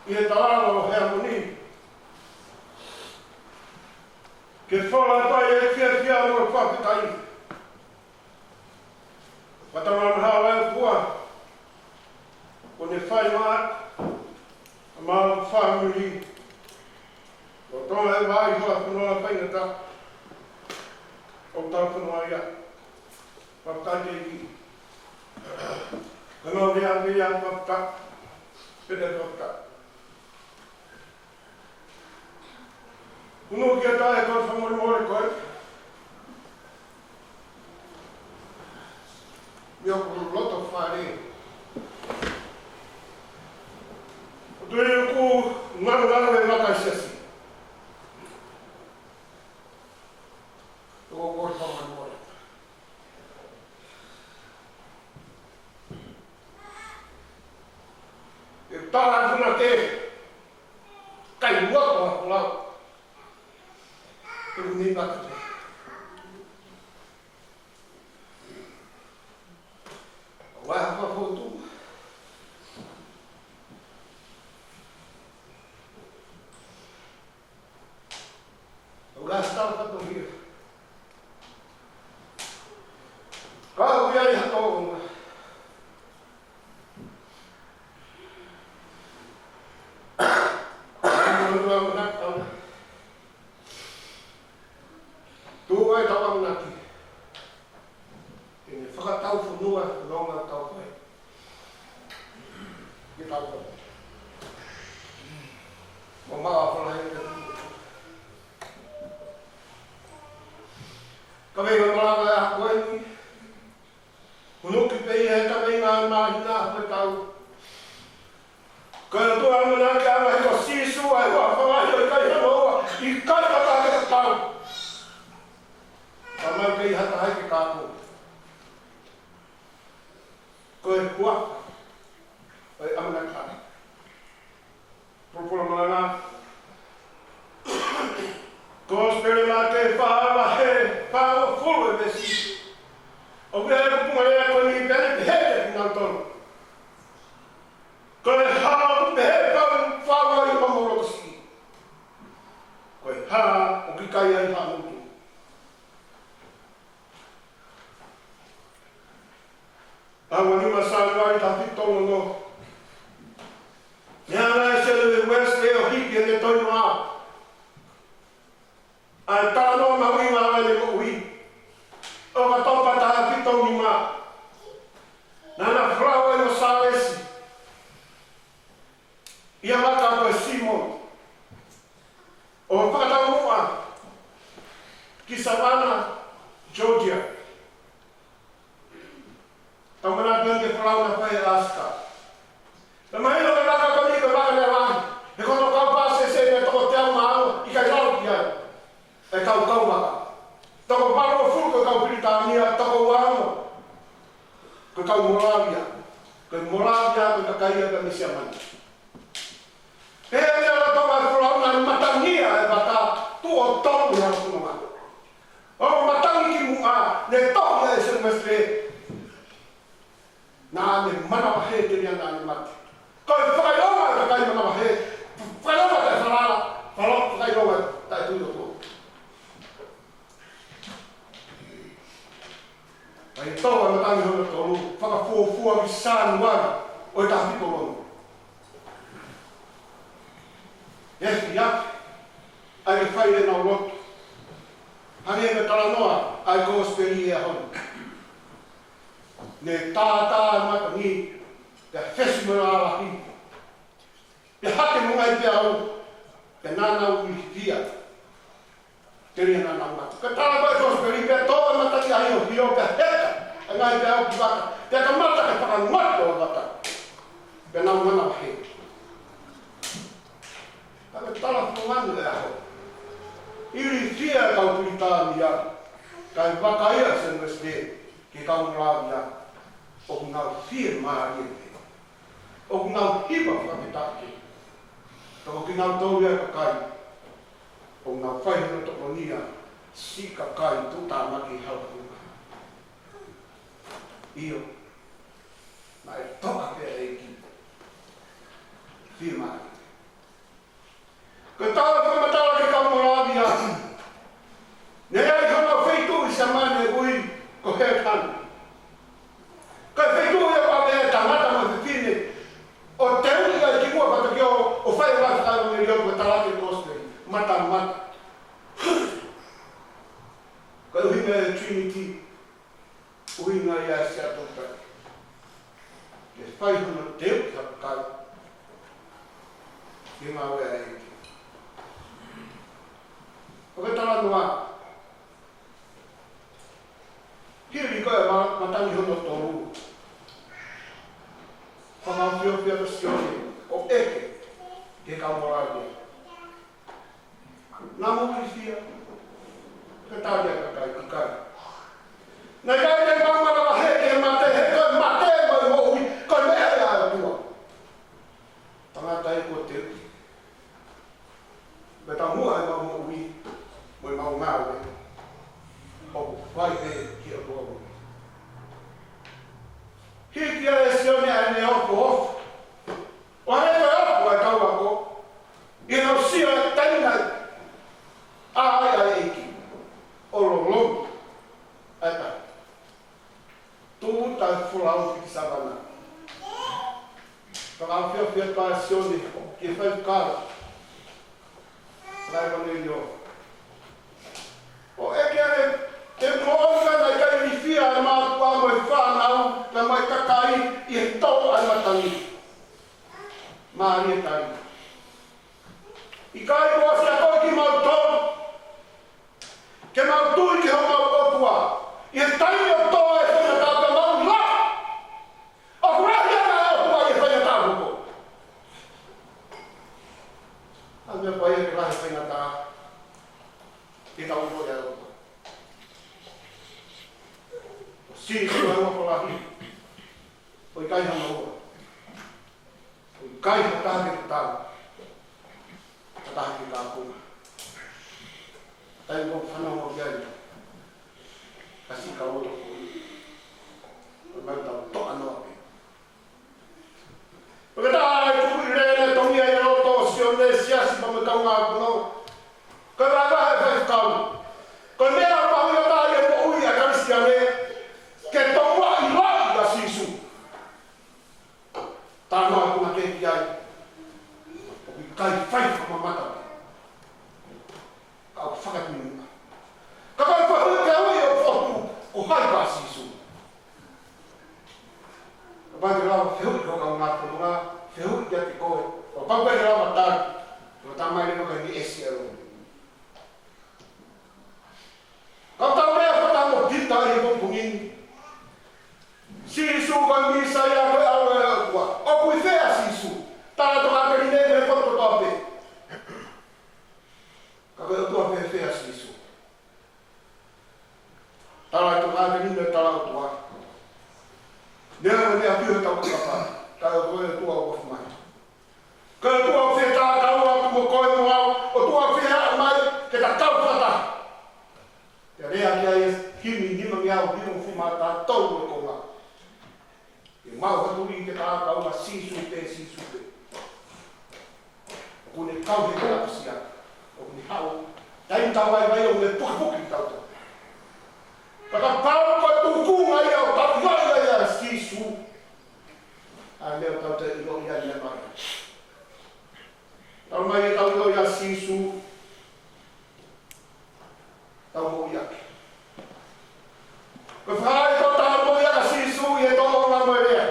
ʻi he talalo he ʻaho ni. Ke fola atu ai e fiefia mo e fakafetaʻi. Fakatauange ʻa e ʻOtua, ʻoku ne fai maʻa, ʻa e maʻu fāmili. ʻO toa e vai hoa fonua faingataʻa. ʻOku tau fonua ia. Fakafetaʻi ki he ʻEiki. Ka mau lea pē ia fakafetaʻi. Pea fakafetaʻi. Hū ki he taʻe ko e fakamolemole ko ē. ʻI hoku loto fale. ʻOku ou tui ʻoku ngalungalu e vaka siasi. ʻOku ou fakamolemole. ʻE tala atu na ke kai loto ʻa e lau. Tuku ni vaka te. Wa ha fotu. ʻOku lava ʻo tau fatongia. Ka ʻoku ʻi ai ha tōʻonga. Tuʻu ai ʻetau ʻamanaki. Ke ne fakatau fonua ʻa e ʻamanaki ʻoku tau fai. Ke tau fai. Mo maʻu ʻa e falahi ke tuʻu. Ka mei he malanga ʻa e ʻaho ko eni. Hū ki he pē ia he kaveinga ʻa e māhina ʻa e tau. Ko e ʻOtua ʻamanaki ʻa e ngaahi ko Sīsū ʻa e huafa ʻo e kai hano ua, ʻikai ha taha ke tatau. Ka mau kei ha taha ke kāpō. Ko e huafa ʻo e ʻamanaki. Pulopula malanga. Kosipeli Maʻake fā vahe fāngofulu e veesi. ʻOku ʻi ai e kupu ngalea ko eni pea ne pehē kiate kinautolu. Ko e hā ʻoku pehē pau fāvai ʻo molokosi. Ko e hā ʻoku ʻikai ai ha ngutu. ʻAho ua nima Sānuali taha fitu tolu ono. Naʻe hanga ʻe Sione Uēsile ʻo hiki ʻene tohi noa. ʻA e talanoa mahuʻinga ʻo ʻene moʻui. ʻOkatopa taha fitu tolu nima. Naʻá na folau ai mo Sālesi. ʻI he vaka ko e Simoni. ʻO fakataumuʻa ki Savannah, Georgia. Tau manatu ki he folau naʻe fai ʻe ʻAsika. Pea mahino ko e vaka ko eni ko e vaka lelei lahi. He ko hono kau pāsese naʻe toko teau mā ono ʻikai lalo ki ai. ʻE kau kau vaka. Toko valungofulu ko e kau Pilitānia, toko uaono ko e kau Molavia. Ko e Molavia ko e kakai ia pē mei Siamane. Pea ʻi he lolotonga e folau naʻe matangi ʻa e vaka tuʻo tolu ʻi he fononga. ʻO matangi ki muʻa, ne tohi ʻe Sione Uēsile. Naʻá ne manavahē telia naʻá ne mate. Ko e fakaʻilonga ʻo e kakai manavahē, fakaʻilonga ʻo e Sānuali ʻo e taha hiva ono. ʻE fia, ʻai ke fai ʻenau lotu. Hangē ko e talanoa ʻa e kosipeli ʻo e ʻaho ni. Ne tātā matangi, pea fesi mo e lalahi. Pea hake mo e ngaahi peau, pea naʻa nau ilifia. Telia naʻa nau mate. Ka tala ko e kosipeli pea tō e matangi ʻo hio pea heka e ngaahi peau ki vaka. Pea kamata ke fakangoto e vaka. Pea nau manavahē. Ka ko e tala fungani ʻo e ʻaho. Ilifia e kau Pilitānia. Kae vakai ʻa Saint Wesley ki he kau Molavia. ʻOku nau fiemālie pē. ʻOku nau hiva fakafetaʻi. Ka ko kinautolu ia e kakai ʻoku nau fai hono tokonia, siʻi kakai tuʻutāmaki ʻi he hala ʻo e ʻOtua. ʻIo, naʻe toʻa pē ʻa e ʻEiki. Fiemālie. Ko e tala fakamatala ki he kau Molavia. Ne ʻi ai hano feituʻu ʻi Siamane ʻoku ui ko Hildesheim. Ko e feituʻu ia ʻoku ʻave ai e tangata mo e fefine ʻo teuʻi ai ki muʻa pea toki ō ʻo fai e ngāue fakaʻevangeliō mo e talaki e kosipeli. Matamata. Ko e ʻuhinga e Trinity, ʻuhinga ia ʻa e Siaʻatoutai. Ke fai hono teuʻi ha kakai ki he ngāue ʻa e ʻEiki. ʻO ke talanoa, hili ko e ma-, matangi hono tolu. Fakaofiofi atu ʻa Sione ʻo ʻeke ki he kau Molavia. Naʻa mou ilifia? Ko e tali ʻa e kakai, ʻikai. Naʻe ʻikai te mau manavahē ki he mate, he ko e mate mo e moʻui, ko e meʻa ia ʻa e ʻOtua. Tangata ē, kuo teuʻi. Pea taumuʻa ʻemau moʻui mo ʻemau ngāue ʻoku fai pē ki he ʻOtua. Hiki ai ʻe Sione ʻa ʻene ofo. ʻO hangē ko e ofo ʻa e kau ako ʻi heʻenau sio ʻi he taimi naʻe ʻā ai ʻa e ʻEiki ʻo lolomi ʻa e tahi. Tūʻuta e folau ki savana. Fakaofiofi atu ʻa Sione ki he faifekau fakaʻevangeliō ʻo ʻeke ange, te mou ʻilo naʻe ʻikai ilifia ʻa e mātuʻa mo e fānau, pea mo e kakai ʻi he tō ʻa e matangi. Mālie e tali. ʻIkai, kuo ʻosi akoʻi kimautolu ke mau tui ki homau ʻOtua ʻi he taimi ʻoku tō ai e faingataʻa, pea mau ʻilo ʻoku lahi ange ʻa e ʻOtua ʻi he faingataʻa ʻoku hoko. ʻA e meʻa pau ia ke lahi e faingataʻa, ke tau ʻilo ʻa e ʻOtua. Ko Sīsū ʻa e ʻofa lahi. ʻOku ʻikai hano ua. ʻOku ʻikai ha taha ke tatau. Ha taha ke kāpuna. Taimi ʻoku fanongo ki ai, ka siʻi kau loto ko ē. Ko e meʻa tau toʻa noa pē. Pea ko e taha e tuʻu ʻi he lea naʻe tongia ʻi loto ʻo Sione, siasi pea mo e kaungā koloa. Ko e vahevahe ʻa e faifekau. Ko e meʻa mahuʻinga taha ʻi he moʻui ʻa e Kalisitiane, ke tomuʻa ʻiloʻi ʻa Sīsū. Tala mai ʻoku ʻikai ke ʻi ai, ʻoku ʻikai fai fakamamata. Ka ʻoku fakatumuʻa. Ka ko e fehuʻi pē ʻoku fotu, ko hai pē ʻa Sīsū? Kapau te ke lava fehuʻi ki ho kaungā fononga, fehuʻi kiate koe. Kapau te ke lava tali, ʻo tala mai leva ko e meʻa ʻe ʻesi ʻa e lotu. Ka tau lea fakataha mo Pita ʻi he pongipongi ni. Sīsū ko e Mīsaia, ko e ʻAlo ʻo e ʻOtua. ʻOku ʻi fē ʻa Sīsū? Tala ʻe he tokāteline mei he potu kotoa pē. Ka ko e ʻOtua fēfē ʻa Sīsū? Tala ʻe he tokāteline, tala ʻOtua. Neongo e meʻa ʻoku ʻi hotau fakapā, ka ko e ʻOtua ʻoku ofi mai. Ko e ʻOtua ʻoku fie tā kau atu mo koe mo au, ʻOtua ʻoku fie haʻu mai ke ta kau fakataha. Pea lea ki ai e himi nimangeau hivangofulu mā taha tolu e konga. Ke mau hatuli ke tā kau ʻa Sīsū pē, Sīsū pē. ʻOku ne kau he kalapasia, ʻoku ne haʻu, taimi tau vaivai ʻoku ne pukepuke kitautolu. Ka kapau ko e tūkunga ia ʻoku tau ʻiloʻi ai ʻa Sīsū, Meʻa ʻoku tau toe ʻiloʻi ai e meʻa mai. Talu mai ʻetau ʻilo ʻia Sīsū, tau moʻui ʻaki. Ko e fai ko ʻetau moʻui ʻaki ʻa Sīsū ʻi he tōʻonga mo e lea.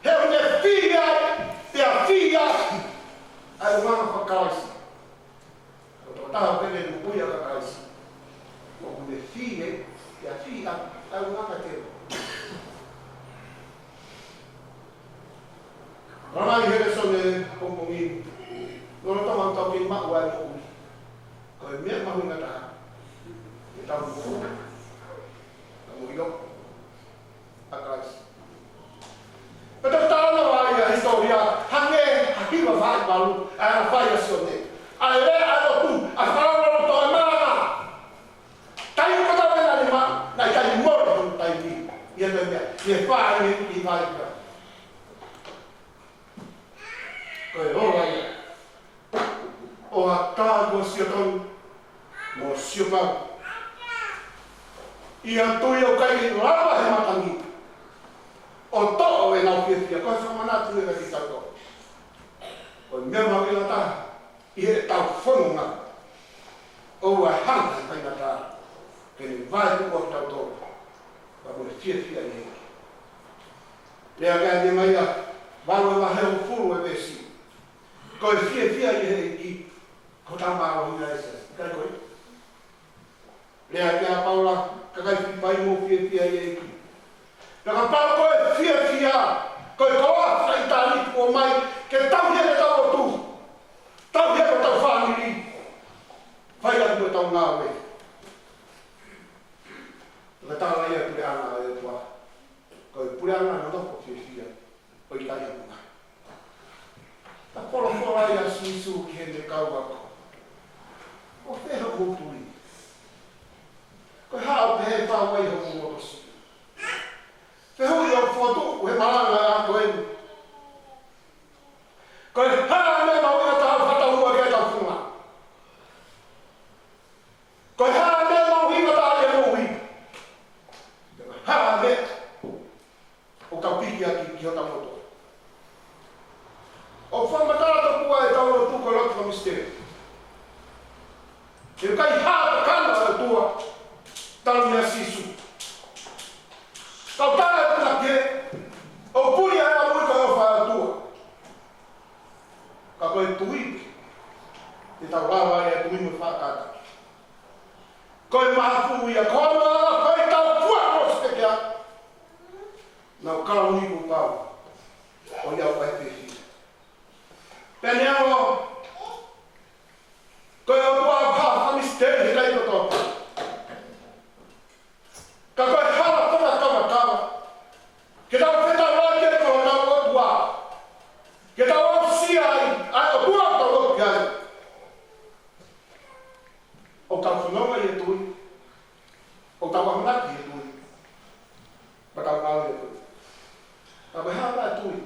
He ʻoku ne fili ai, pea fili ai ʻa e ʻuhinga faka-Kalaisi. Ko e tokotaha pē ʻoku ne moʻui ʻaki ʻa Kalaisi, ʻoku ne fili, pea fili ai ʻa e ʻuhinga faka-Kalaisi. Talamai ʻe he lēsoni ʻo e pongipongi ni, lolotonga ʻetau kei maʻu ʻa e moʻui, ko e meʻa mahuʻinga taha ke tau moʻui, tau moʻui ʻaki ʻa Kalaisi. Pea tau talanoa ai ʻa e hisitōlia, hangē ha hiva valu, ʻa e fai ʻa Sione. ʻA e lea ʻa e lotu, ʻa e fai ʻa e lotu ʻa e malanga. Taimi ko ē naʻe maʻu, naʻe ʻikai mole hono taimi. ʻI he meʻa, ʻi he fai, ʻi he fai. Ko e ola ia ʻo e ʻatā ko Siotoni mo Siopau. ʻI he tui ʻoku ʻikai lava ʻe he matangi ʻo toʻo ʻenau fiefia, ko e fakamanatu ʻe kitautolu. Ko e meʻa mahuʻinga taha ʻi heʻetau fononga, ʻoua ʻe hanga ʻe he faingataʻa ke ne vaetuʻu kitautolu, ka ko e fiefia ʻi he ʻEiki. Lea ki ai Niemaia valu vahe hongofulu e veesi. Ko e fiefia ʻi he ʻEiki ko hotau mālohinga ʻi he siasi. ʻIkai ko ia? Lea ki ai ʻa Paula, kakai Filipai, mou fiefia ʻi he ʻEiki. Pea kapau ko e fiefia, ko e koloa fakaʻitāniti kuo ʻomai, ke tauhi ʻetau lotu, tauhi ʻetau fāmili, fai atu ʻetau ngāue. Pea talaange ʻe he puleʻanga ʻo e ʻOtua, ko e puleʻanga nonofo fiefia, ʻo ʻikai ha punake. Pea folofola ai ʻa Sīsū ki heʻene kau ako, ʻOku fē hoʻomou tui? Ko e hā ʻoku pehē fau ai hoʻomou lotosiʻi? Fehuʻi ʻoku fokotuʻu he malanga ʻa e ako eni. Ko e hā e meʻa mahuʻinga taha ʻoku fakataumuʻa ki ai ʻetau funga? Ko e hā e meʻa mahuʻinga taha ʻi he moʻui? Ko e hā e meʻa ʻoku tau piki ʻaki ki hotau lotu? ʻOku fakamatala tokua ʻetau lotu ko e lotu fakamisiteli. He ʻikai ha kakano ʻa e ʻOtua talu meia Sīsū. Kau tala atu na ke, ʻoku puli ʻa e ʻamui ko e ʻofa ʻa e ʻOtua. Ka ko e tui, te tau lava ʻe tui mo fakatātā. Ko e mahafu ia, ko e mahafu ia, ko e tau kua ko spekea. Nau kalauni kuo pau ʻo ʻi ai ʻa e fiefia. Pea neongo ko e ʻOtua ʻoku fakamisiteli he taimi kotoa pē, ka ko e hala fakakamataʻanga ke tau fetaulaki ai mo hotau ʻOtua, ke tau aʻusia ai ʻa e ʻOtua ʻoku tau lotu ki ai. ʻOku tau fononga ʻi he tui, ʻoku tau ʻamanaki ʻi he tui, pea tau ngāue ʻi he tui. Ka ko e hā e tui?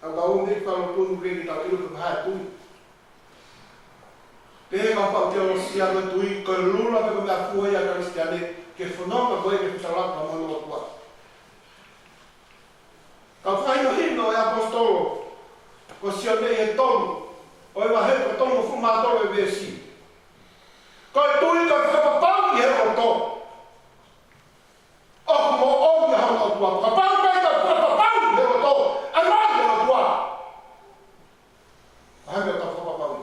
ʻOku tau ō mai ki he lotu ni ke tau ʻilo pe ko e hā e tui. Pea kapau te tau ʻosi ʻa e tui, ko e lula pe ko e meʻa fua ia ʻa e Kalisitiane, ke fononga ko ē ke fetaulaki mo hono ʻOtua. Ka fakahinohino ʻe he ʻaposetolo ko Sione ʻi he tolu ʻo e vahe, ko e tolungofulu mā tolu e veesi. Ko e tui ko e fakapapauʻi ʻe he loto ʻoku moʻoni ʻa hono ʻOtua. Kapau ʻikai ke fakapapauʻi ʻe he loto ʻa e ʻOtua, ʻa e meʻa ʻoku fakapapauʻi.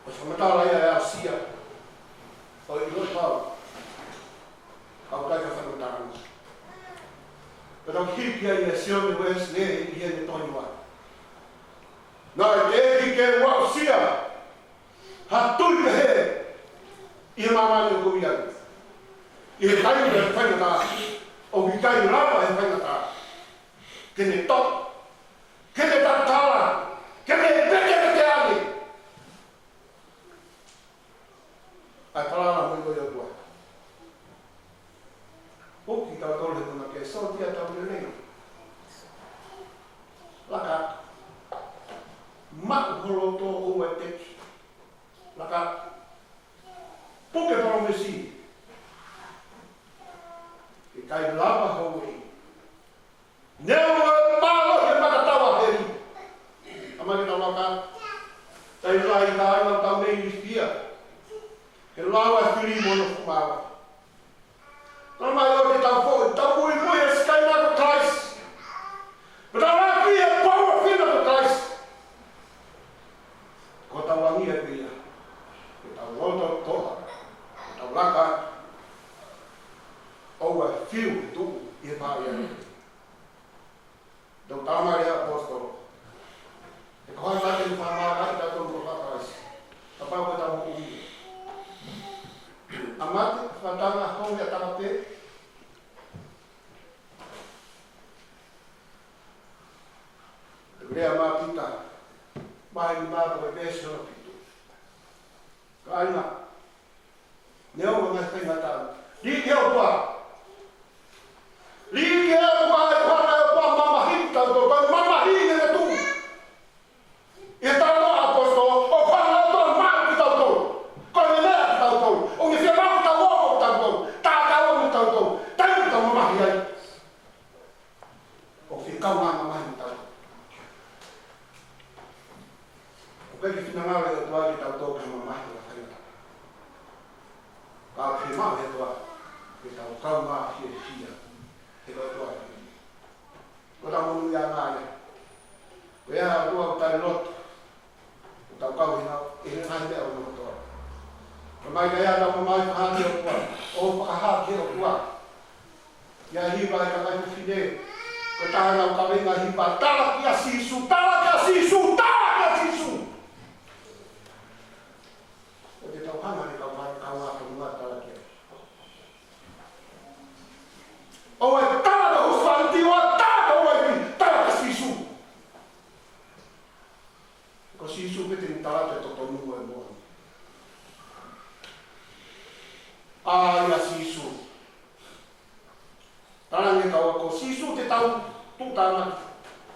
Ko e fakamatala ia ʻe aʻusia ʻo e ʻilo pau. Kau kai ka fakamatala. Pea tau hiki ai ʻa Sione Uēsilī ʻi heʻene tohi noa. Naʻe teʻeki ke u aʻusia ha tui pehē ʻi he māmani ʻoku ou ʻi ai. ʻI he taimi ʻo e faingataʻa, ʻoku ʻikai lava ʻe he faingataʻa ke ne toʻo, ke ne tatala, ke ne pekepeke ange ʻa e palopalema ʻo e ʻOtua. ʻOku kitautolu he punake, sōtia tau lelei. Laka. Maʻu ho loto ʻoua ʻe teki. Laka. Puke palōmesi. ʻikai lava houʻeiki. Neongo e mālohi e maka tau ʻa heli. ʻAmai ke tau laka. ʻIkai lava ʻi he ʻaho ni ʻoku tau mei ilifia. He lau ʻa e fili mo hono fuʻu mālohi. Tala mai ʻoku tau foʻi, tau muimui he sikaina ko Kalaisi. Pea tau laka ki he poʻuli fina ko Kalaisi. Ko hotau angi ia pē ia. Ke tau loto toʻa. Ke tau laka. ʻOua ʻe fiu ke tuʻu ʻi he pā ia. Tau tama ia ʻaposetolo. He ko hai laka ke fakamālō ai tautolu ko Kalaisi. Kapau ko tau moʻui. ʻA mate, fakatanga, honge ʻa tama pē. Lea mai Pita, vahe nima ko e veesi hono fitu. Kāinga, neongo e ngaahi faingataʻa. Lī ki he ʻOtua. Lī ki he ʻOtua, ʻe hanga ʻe he ʻOtua ʻo mamahiʻi kitautolu. Ko e mamahi ʻe tuʻu. ʻI he talanoa ʻa e ʻaposetolo, ʻoku hanga ʻe he ʻOtua ʻo maʻu kitautolu. Ko e meʻa kitautolu. ʻOku ne fiemaʻu ke tau ō mo kitautolu. Tatau mo kitautolu. Taimi ʻoku tau mamahi ai. ʻOku fekau mai e mamahi mo kitautolu. ʻOku ʻikai ke finangalo e ʻOtua ke tau tō ki he mamahi ʻo e faingataʻa. Ka ʻoku fiemaʻu ʻe he ʻOtua ke tau kau mai fiefia he ʻOtua. Ko ʻetau monūʻiaʻanga ia. Ko ia ʻa e ʻOtua ʻoku tali lotu. ʻOku tau kau hina, ʻi he ngaahi meʻa ʻo e motu. Ko e mai ka ia tau mai fakahā ki he ʻOtua. ʻO fakahā ki he ʻOtua. ʻI he hiva ʻa e kakai fefine. Ko e taha ʻenau kaveinga hiva, tala kia Sīsū, tala kia Sīsū, tala kia Sīsū. ʻOku te tau hanga ni kau mai, kau mai, kau mai, tala kia. ʻOua ʻe tala ki ho husepāniti, ʻoua ʻe tala ki ho uaifi, tala kia Sīsū. Ko Sīsū pē te ne tala ki he totonu mo e moʻoni. ʻA ia Sīsū. Tala ni kau ako Sīsū te tau tuʻutāmaki.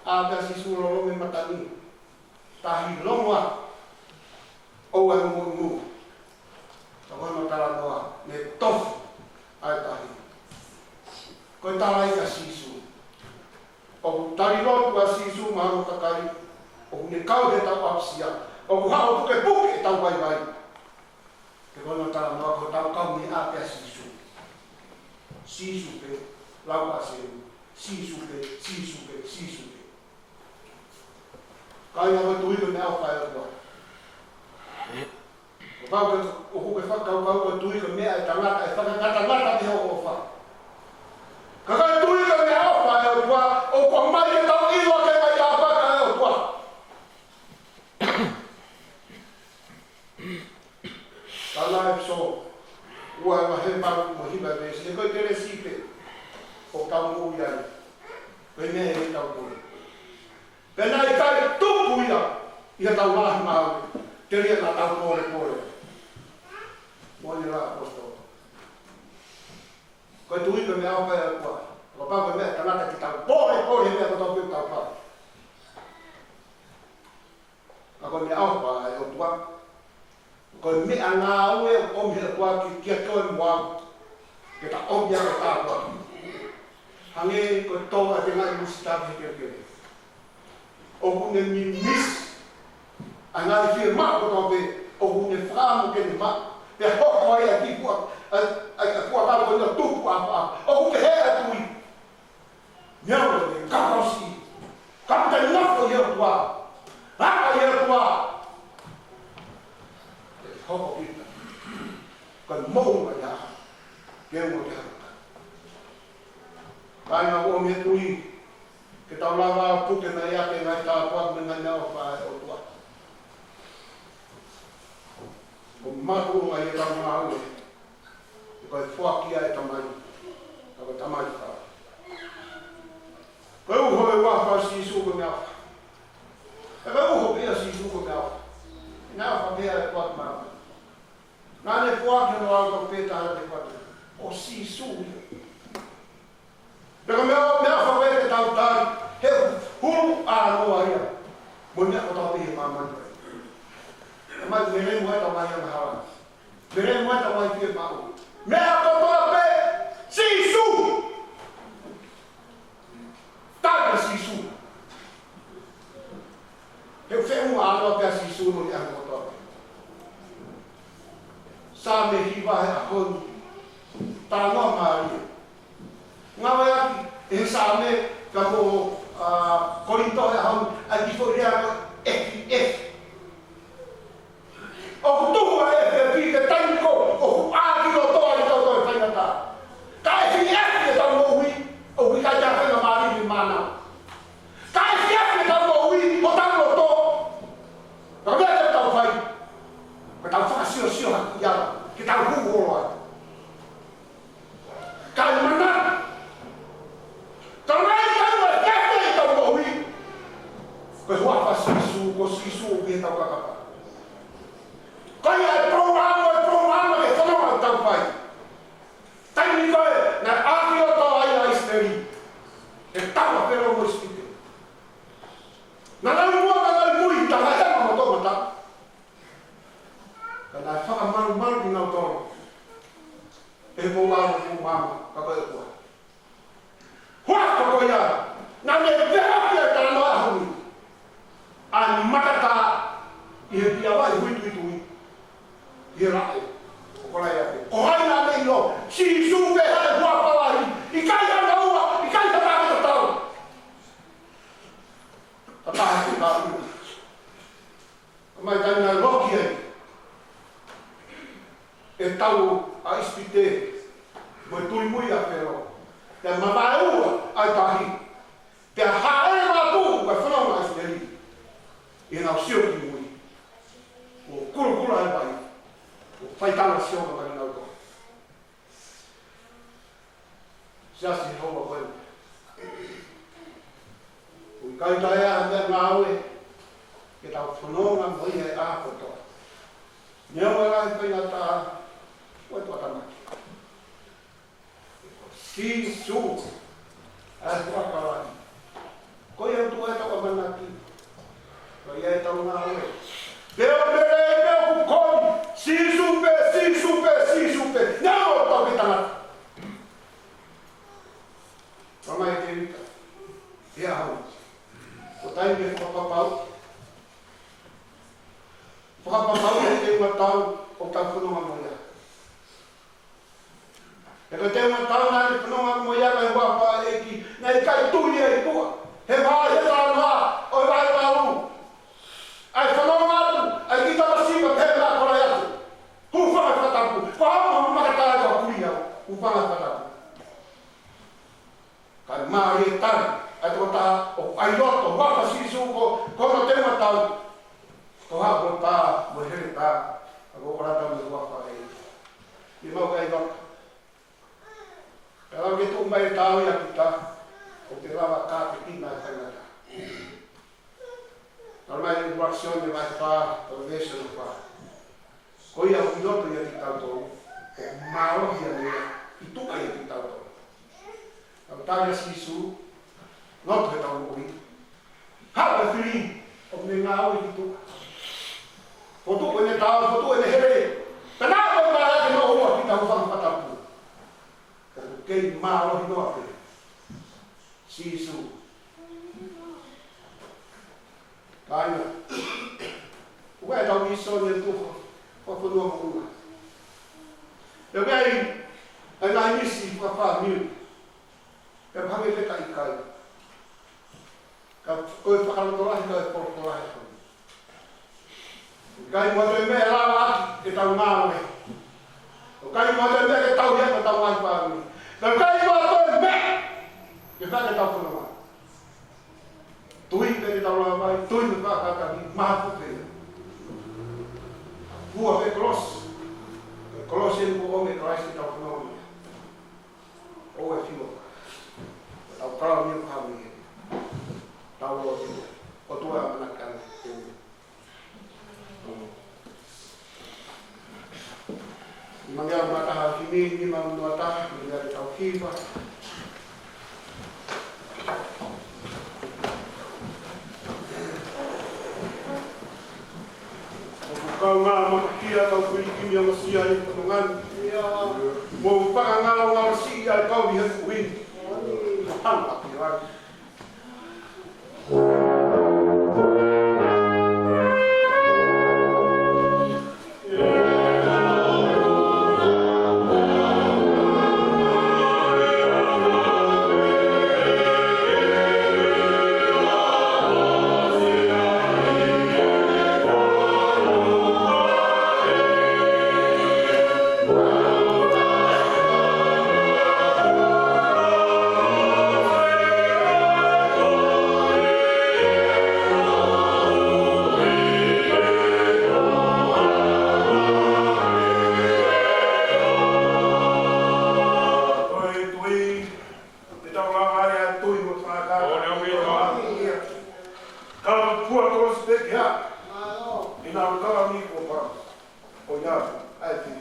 ʻĀ pē ʻa Sīsū lolomi mata ni. Tahi longoaʻa. ʻOua ʻe ngungu. Ka ko hono talanoa, ne tofu ʻa e tahi. Ko e tala ia ʻa Sīsū. ʻOku tali lotu ʻa Sīsū maʻa hono kakai. ʻOku ne kau he tau ʻapasia. ʻOku haʻu ʻo pukepuke ʻetau vaivai. He ko hono talanoa ko hotau kau ni ʻa pē ʻa Sīsū. Sīsū pē, lau ʻa Sīsū. Sīsū pē, Sīsū pē, Sīsū pē. Kāinga, ko e tui ko e meʻaʻofa ʻa e ʻOtua. Kapau ʻoku ke fakakaukau ko e tui ko e meʻa ʻa e tangata, ʻe fakangatangata ki hoʻo ʻofa. Ka ko e tui ko e meʻaʻofa ʻa e ʻOtua, ʻoku ʻomai ke tau ʻilo ʻa e ngaahi tāpuaki ʻa e ʻOtua. Tala ʻe ʻEfesō ua, vahe valu mo e hiva veesi, he ko e kelesi pē ʻoku tau moʻui ai. Ko e meʻa ʻe tau tui. Pea naʻe ʻikai tupu ia ʻi heʻetau ngaahi ngāue, telia naʻa tau pōlepole. Moʻoni ʻa e ʻaposetolo. Ko e tui ko e meʻaʻofa ʻa e ʻOtua. Kapau ko e meʻa ʻa e tangata ke tau pōlepole he meʻa kotoa pē ʻoku tau fai. Ka ko e meʻaʻofa ʻa e ʻOtua. Ko e meʻangāue ʻoku ʻomi ʻe he ʻOtua ki, kiate koe mo au. Ke ta ʻomi ʻa e tāpuaki. Hangē ko e tō ʻa e tengaʻi musitala he kelekele. ʻOku ne mimisi ʻa e ngaahi fiemaʻu kotoa pē, ʻoku ne fakaʻamu ke ne maʻu. Pea hoko ai ʻa e kiʻi puʻa, ʻa e, ʻa e, ʻa e puʻakau ko eni ʻo tupu ʻapaʻapa. ʻOku kehe ʻa e tui. Neongo ʻene kakaʻi. Ka te nofo ʻi he ʻOtua. Laka ʻi he ʻOtua. Te hoko kita. Ka mou mai ha. Ke mo te haka. Kāinga, ʻoku ʻomi ʻe he tui ke tau lava ʻo puke mai ʻa e ngaahi tāpuaki mo e ngaahi meʻaʻofa ʻa e ʻOtua. ʻOku makatuʻunga ʻi heʻetau ngāue. Ko e foaki ʻa e Tamai. Ka ko e Tamai ka. Ko e uho ʻo e huafa ʻo Sīsū ko e meʻaʻofa. He ko e uho pē ʻo Sīsū ko e meʻaʻofa. Meʻaʻofa pē ʻa e ʻOtua ki māmani. Naʻa ne foaki hono ʻAlo tofu pē taha naʻe ʻikai te ne ʻo Sīsū ia. Pea ko e meʻa, meʻaʻofa ko ē ke tau tali, he hulu ʻa e ʻOtua ia. Mo e meʻa kotoa pē ʻi māmani. ʻE mai melemo ʻetau ngaahi angahala. Melemo ʻetau ngaahi fiemaʻu. Meʻa kotoa pē, Sīsū. Feʻunga ʻa Noa pea Sīsū mo e ʻaho kotoa. Saame hiva he ʻaho ni. Talanoa mālie. Ngāueʻaki ʻe he Saame ka mo, ʻa, Kolinitō he ʻaho ni, ʻa e kiʻi foʻi lea ko e efiafi. ʻOku tuhu ʻa e efiafi he taimi ko ē ʻoku ʻākilotoa ai kitautolu he faingataʻa. Ka efiafi ʻetau moʻui, ʻoku ʻikai ke ʻi ai ha faingamālie ke mānava. Ka efiafi ʻetau moʻui, hotau loto. Ka ko e meʻa ke tau fai, ke tau fakasiosio hake ia, ke tau hū holo ai. Kae manatu, ka naʻe ʻikai ke efiafi ʻetau moʻui, ko e huafa ʻo Sīsū, ko Sīsū ʻoku ʻi heʻetau kakapa. Ko ia e polokalama, e polokalama ke fanongo ʻetau fai. Taimi ko ē naʻe ʻākilotoa ai ʻa ʻIsileli, ʻe tau a pelo mo ʻIsipite. Naʻa nau muʻa, naʻa nau mui, taha ʻe maʻu toʻomataʻu. Ka naʻe fakamalumalu kinautolu ʻe he pou ʻa e Puleʻanga, ka ko e ʻOtua. Huafa ko ia, naʻa ne veʻe ʻaki ʻa e talanoa ʻaho ni. ʻA e makatā ʻi he piavaʻe huituitui. ʻI he laʻe ʻo Kolaiate. Ko hai naʻa ne ʻilo? Sīsū pē ʻa e huafa lahi. ʻIkai ha ua, ʻikai ha taha tatau. Ka taha ke taʻu. Mai taimi naʻe loki ai ʻe he tau ʻa ʻIsipite mo e tui mui ʻa Felo, pea mavaeua ʻa e tahi, pea hāʻele mātuʻu ʻa e fononga ʻa ʻIsileli ʻi heʻenau sio ki mui, ʻo kulokula ʻa e vai, ʻo fai tala sio maʻanautolu. Siasi ʻo e ʻOtua ko eni. ʻOku ʻikai toe ʻi ai ha meʻangāue ke tau fononga mo ia he ʻaho kotoa. Neongo e lahi e faingataʻa, ko e tuʻutāmaki. Ko Sīsū, ʻa e huafa lahi. Ko ia ʻoku tuʻu ai ʻetau ʻamanaki. Ko ia ʻetau ngāue. Pea ʻoku lelei pē ʻoku koni. Sīsū pē, Sīsū pē, Sīsū pē. Neongo ʻetau kiʻi tangata. Talamai ʻe Tēvita he ʻaho ni, ko e taimi ke fakapapauʻi. Fakapapauʻi e teunga tau ʻoku tau fononga mo ia. He ko e teunga tau naʻa ne fononga mo ia, ko e huafa ʻa e ʻEiki, naʻe ʻikai tui ia ʻi tuʻa. He vahe, he talanoa ʻo e vahe valu, ʻa e fononga atu ʻa e kiʻi tamasiʻi pehē maʻa Kolaiate, hūfanga he fakatapu. Ko au ʻoku ou makatā, ko au ʻoku ui au, hūfanga he fakatapu. Kae mālie e tali ʻa e tokotaha ʻoku ʻi loto, huafa ʻo Sīsū ko, ko hono teunga tau. Ko e haʻu ko e pā mo e heletā, ka ko e ʻoku ʻalu atu mo e huafa ʻo e ʻEiki. ʻI mau kai vaka. Ka lau ke tuʻu mai e tau ia kita, ʻoku te lava ka te kina e faingataʻa. Talamai ʻe ʻuluaki Sione vahe fā, ko e veesi hono fā. Ko ia ʻoku ʻi loto ʻiate kitautolu, ʻoku mālohi ʻa e meʻa ʻi tuʻa ʻiate kitautolu. Ka ko e tali ʻa Sīsū, loto heʻetau moʻui. Haʻu e fili, ʻoku ne ngāue ki tuʻa. Fotu ʻene tau, fotu ʻene hele. Pea naʻa ko e meʻa ke noa ua kita hūfanga he fakatapu. ʻOku kei mālohi noa pē Sīsū. Kāinga, ʻoku ʻi ai ʻetau mīsoni ʻe tuha, fakafonua mo ʻUna. ʻOku ʻi ai ʻa e ngaahi misi fakafāmili. Pea hangē pē ka ʻikai. Ka ko e fakalotolahi, ka ko e polopolahi ko eni. ʻIkai mo ha toe meʻa ʻe lava ʻaki ke tau ngāue. ʻIkai mo ha toe meʻa ke tauhi ʻaki hotau ngaahi fāmili. Ka ʻikai mo ha toe meʻa ke fai ke tau fononga. Tui pē ke tau lava ai, tui mo e faʻa kātaki, mahafu pē ia. Hua pē kolosi. Kolosi eni kuo ʻomi ʻe Kalaisi ke tau fononga. ʻO e fiu. Tau kau ni ʻo kau ni. Tau lo ni. ʻOtua ʻamanaki ange. Nima ngeau mā taha, himi nima ngeau mā taha, nima ngeau tau hiva. ʻOku kau ngā makakia kau kui kimi ʻa Masia ʻi he fononga ni. Mo fakangalo ngalo siʻi ai kau ʻi he kui. Hanga ki ai. Nau kala ni ko pa. Ko ia, ai te.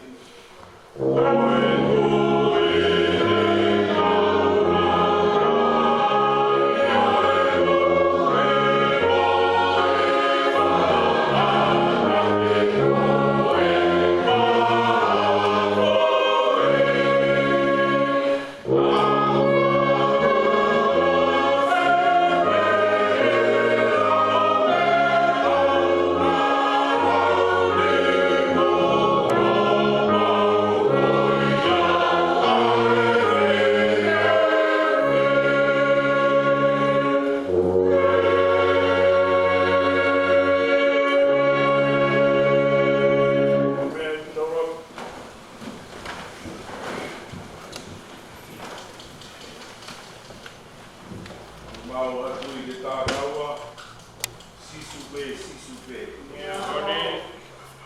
Mau atu i ke tākaua, Sīsū pē, Sīsū pē.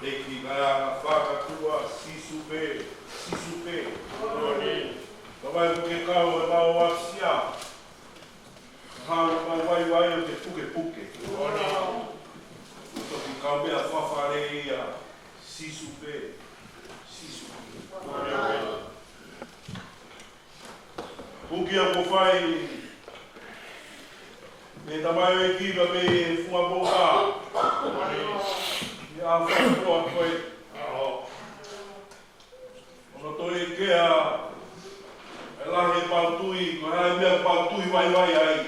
ʻEiki kae anga fakatua, Sīsū pē, Sīsū pē. Ka mai ku ke kau e mau asia. Hau mau vaivai ʻo ke pukepuke. Toki kau meʻa fafale ia, Sīsū pē, Sīsū pē. Puke ʻa ko fai, me tamai ʻo e kiva me fua moka. Me a fai koa koe. ʻO no toi kea, e lahi e mau tui, ko e hā e meʻa mau tui vaivai ai.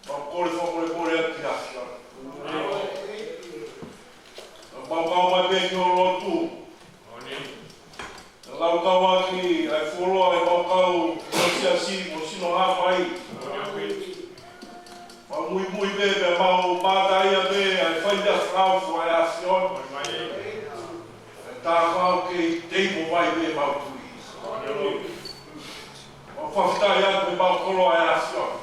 Mau kole fakamolemole atu ki he ʻAfiona. Mau kau mai pē ki ho lotu. Lau kau ʻaki ʻa e fuoloa ʻemau kau ʻo e siasi mo sino hā mai. Mau muimui pē pea mau mātaʻia pē ʻa e fai meʻa fakaofo ʻa e ʻAfiona. ʻA e tākau ke tei mo mai pē mau tui. Mau fakafetaʻi atu ʻemau koloa ʻa e ʻAfiona.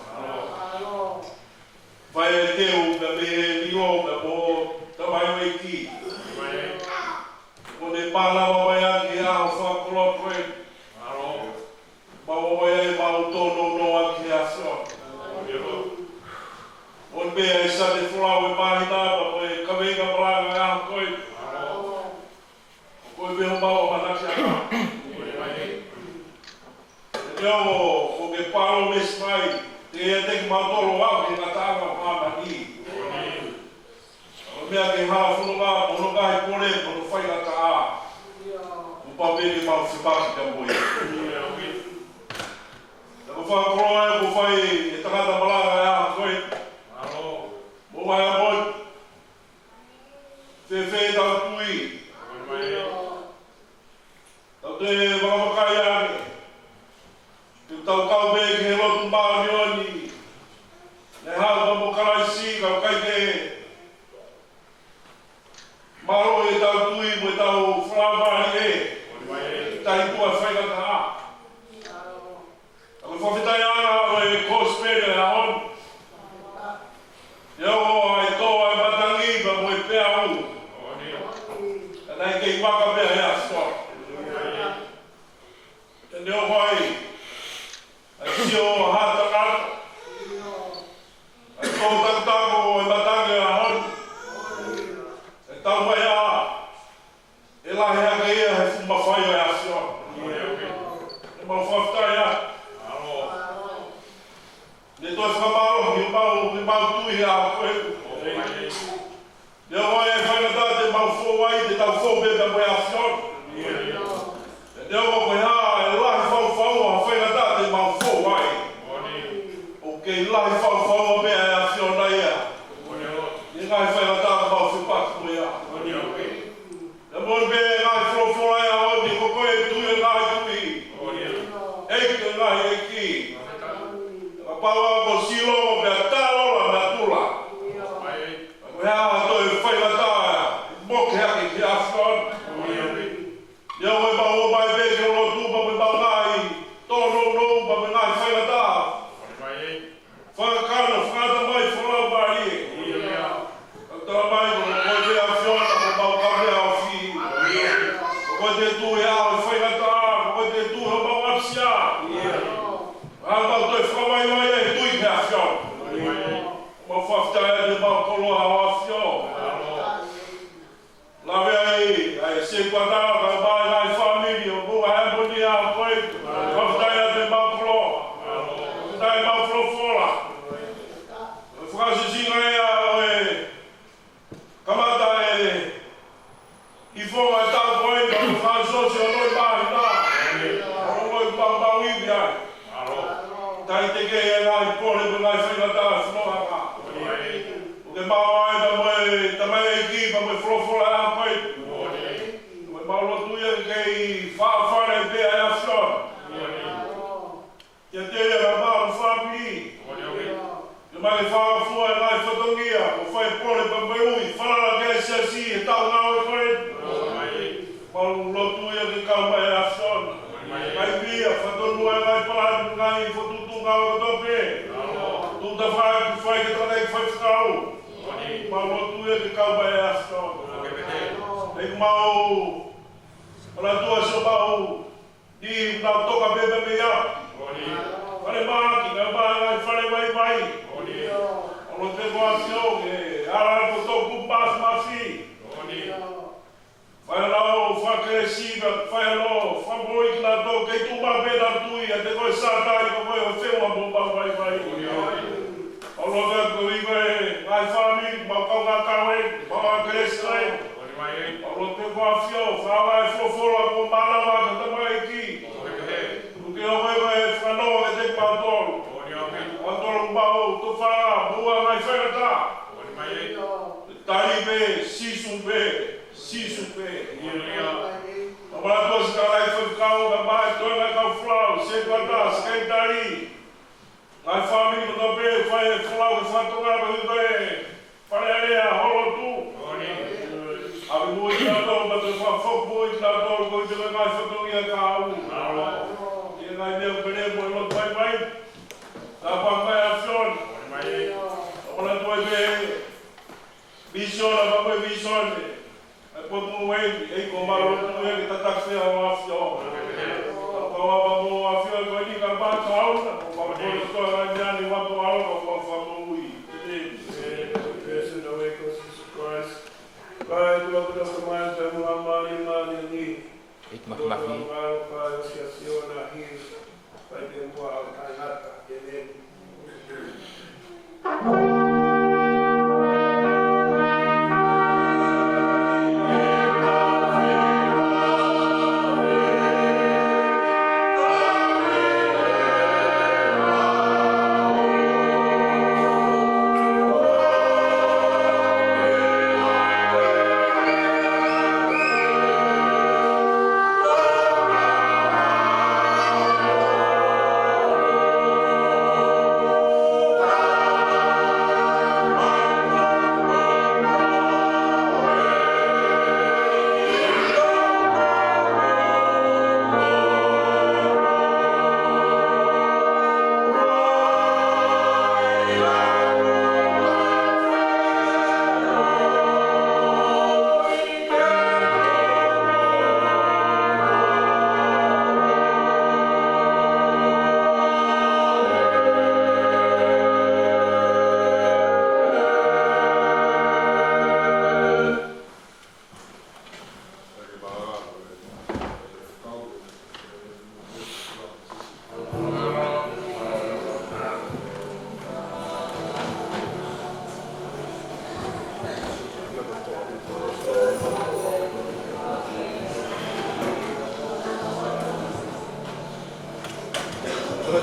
Fai e teu pea mei he lilo pea mo tamai ʻo e ʻEiki. Ko ne mālama mai ʻaki ʻa e fakakoloa ko ē. Mau ō mai ai mau tōnounou ʻaki ʻa e ʻAfiona. ʻO ne pē ʻa e sate folau e māhina pea mo e kaveinga malanga ʻa ko ē. Ko e meʻa mau ʻamanaki ʻaki. Te o ko ke palo mesi mai, te ia te ki mau tolo au ke ngata anga o māmani. Ko e meʻa ke hā fononga, mo no ngai pole, mo no fai ngata a. Mo pa pē ke mau fepaki ka mo ia. Te ko fakakoloa e ko fai e tangata malanga ʻa ko ē. Mo mai a mo. Fēfē tau tui. Tau te vakavakai ange. Te tau kau pē ki he lotu māʻoniʻoni. Ne hau ka mo Kalaisi ka kai ke. Mālō e tau tui mo e tau fakamālie. Tai tua fai ka taha. Ka ko e fakafetaʻi ʻa e kosipeli ʻo e ʻaho ni. ʻIo, ʻa e tō ʻa e matangi pea mo e peau. Ka naʻe kei maka pē ʻa e ʻAfiona. Te ne ʻo mai. ʻA e sio ʻa ha tangata. ʻA e tō takotako ʻo e matangi ʻo e ʻaho ni. ʻE tau mai ʻa. ʻE lahi hake ia he fuʻu mafai ʻo e ʻAfiona. ʻE mau fakafetaʻi atu. Ne toe fakamālohi ʻemau, ʻemau tui he ʻaho ko ē. Ne ʻo e faingataʻa te mau fou ai, te tau fou pē pea mo e ʻAfiona. Ne ʻo ko e hā e lahi fau fau ʻa e faingataʻa te mau fou ai. ʻOku kei lahi fau fau ʻa e meʻa ʻa e ʻAfiona ia. ʻI he ngaahi faingataʻa mau fepaki mo ia. Pea mo e meʻa ngaahi folofola ia ʻo ne ko koe tui e ngaahi tui. ʻEiki e ngaahi ʻeiki. Kapau ʻa ko silo pea talo la natula. Ko e hā toe faingataʻa mo ke hake ki he ʻAfiona. ʻIo, ko e mau ō mai pē ki ho lotu pea mo e mau ngaahi tōnounou pea mo e ngaahi faingataʻa. Fakakano, fakata mai, folau mālie. Ka tala mai, ko koe te ʻAfiona, ko mau ka mea ofi. Ko koe te tuʻi ʻa e faingataʻa, ko koe te tuʻi ʻa mau ʻapisia. Ka mau toe fakamaimai e tui ki he ʻAfiona. Mau fakafetaʻi atu ʻemau koloa ʻa e ʻAfiona. Kavea ai, ʻa e sētuata, kae ʻumaʻā e ngaahi fāmili ʻo Moʻunga Heamoni ʻa ko ē. Fakafetaʻi atu ʻemau koloa. Fakafetaʻi ʻemau folofola. Fakaʻosiʻosinga ia ʻo e kamata ʻe he fonua ʻo e taʻu ko ē, ka fakaʻosiʻosi ʻo e loi māhina. ʻO loi maumau ivi ai. Talitali e ngaahi pole mo e ngaahi faingataʻa ʻa e fonua. ʻOku mau ʻai pea mo e tamaioʻeiki, pea mo e folofola ʻa ko ē. ʻOku mau lotu ia ke kei faʻa fale pē ʻa e ʻAfiona. ʻIate ia kae ʻumaʻā hono fāmili. Ke mau fakafoki e ngaahi fatongia, ʻo fai pole pea mo e ui, falala ki he siasi he taʻu ngāue ko ē. Mau lotu ia ke kau mai e ʻAfiona. Mai pea ia, fakatonu e ngaahi palani, ngaahi fokotuʻutuʻu ngāue kotoa pē. Tuʻu tafaʻaki, fai ke tau fai fakau. Mau lotu ia ke kau mai e ʻAfiona. ʻEiki mau, ʻoku mau lotua siʻomau niʻihi ʻoku nau toka pē mei ʻapi. Fale mahaki, kae ʻumaʻā e ngaahi fale vaivai. ʻOku mau lotua ʻAfiona ke ala atu ʻo toku mafimafi. Fai ʻa e lao fakakelesi, fai ʻa e lao fakamoʻui kiate kinautolu, kei tuʻu maʻu pē ʻenau tui ʻiate koe Sātai, ko koe ʻoku feʻunga mo ʻemau vaivai. ʻOku mau lotua ʻAfiona ko e ngaahi fāmili, mau kaungā kawe, mau ngaahi kelesi ko ē. ʻOku mau lotua ʻAfiona, fai e folofola kuo mānava ʻa e tamaioʻeiki. ʻOku ke ʻomi ko e fakanoa kiate kimautolu. Kimautolu mau tofa, mo e ngaahi faingataʻa. Tali pē, Sīsū pē, Sīsū pē. ʻOku mau lotua siʻi ngaahi faifekau, kae ʻumaʻā e toenga kau folau, sētuata, sekelitali. Ngaahi fāmili kotoa pē, fai e folau ke fakatonga ko ē ko e Fale Alea, Holo Tuʻu. ʻAve moʻui kinautolu, pea toe fakafoki moʻui kinautolu, ko e ngaahi fatongia ka au. ʻI he ngaahi meʻa pele mo e lotu vaivai. Tāpuaki mai ʻAfiona. ʻOku mau lotua pē misiona, pea mo e misiona. ʻA e potu mo e, ʻEiki ʻoku mau lotua ke tataki pē ʻa e ʻAfiona. Kau ʻa e ʻAfiona ko eni ka mau kauna, ʻoku mau kole kotoa ngaahi meʻa ni ʻoku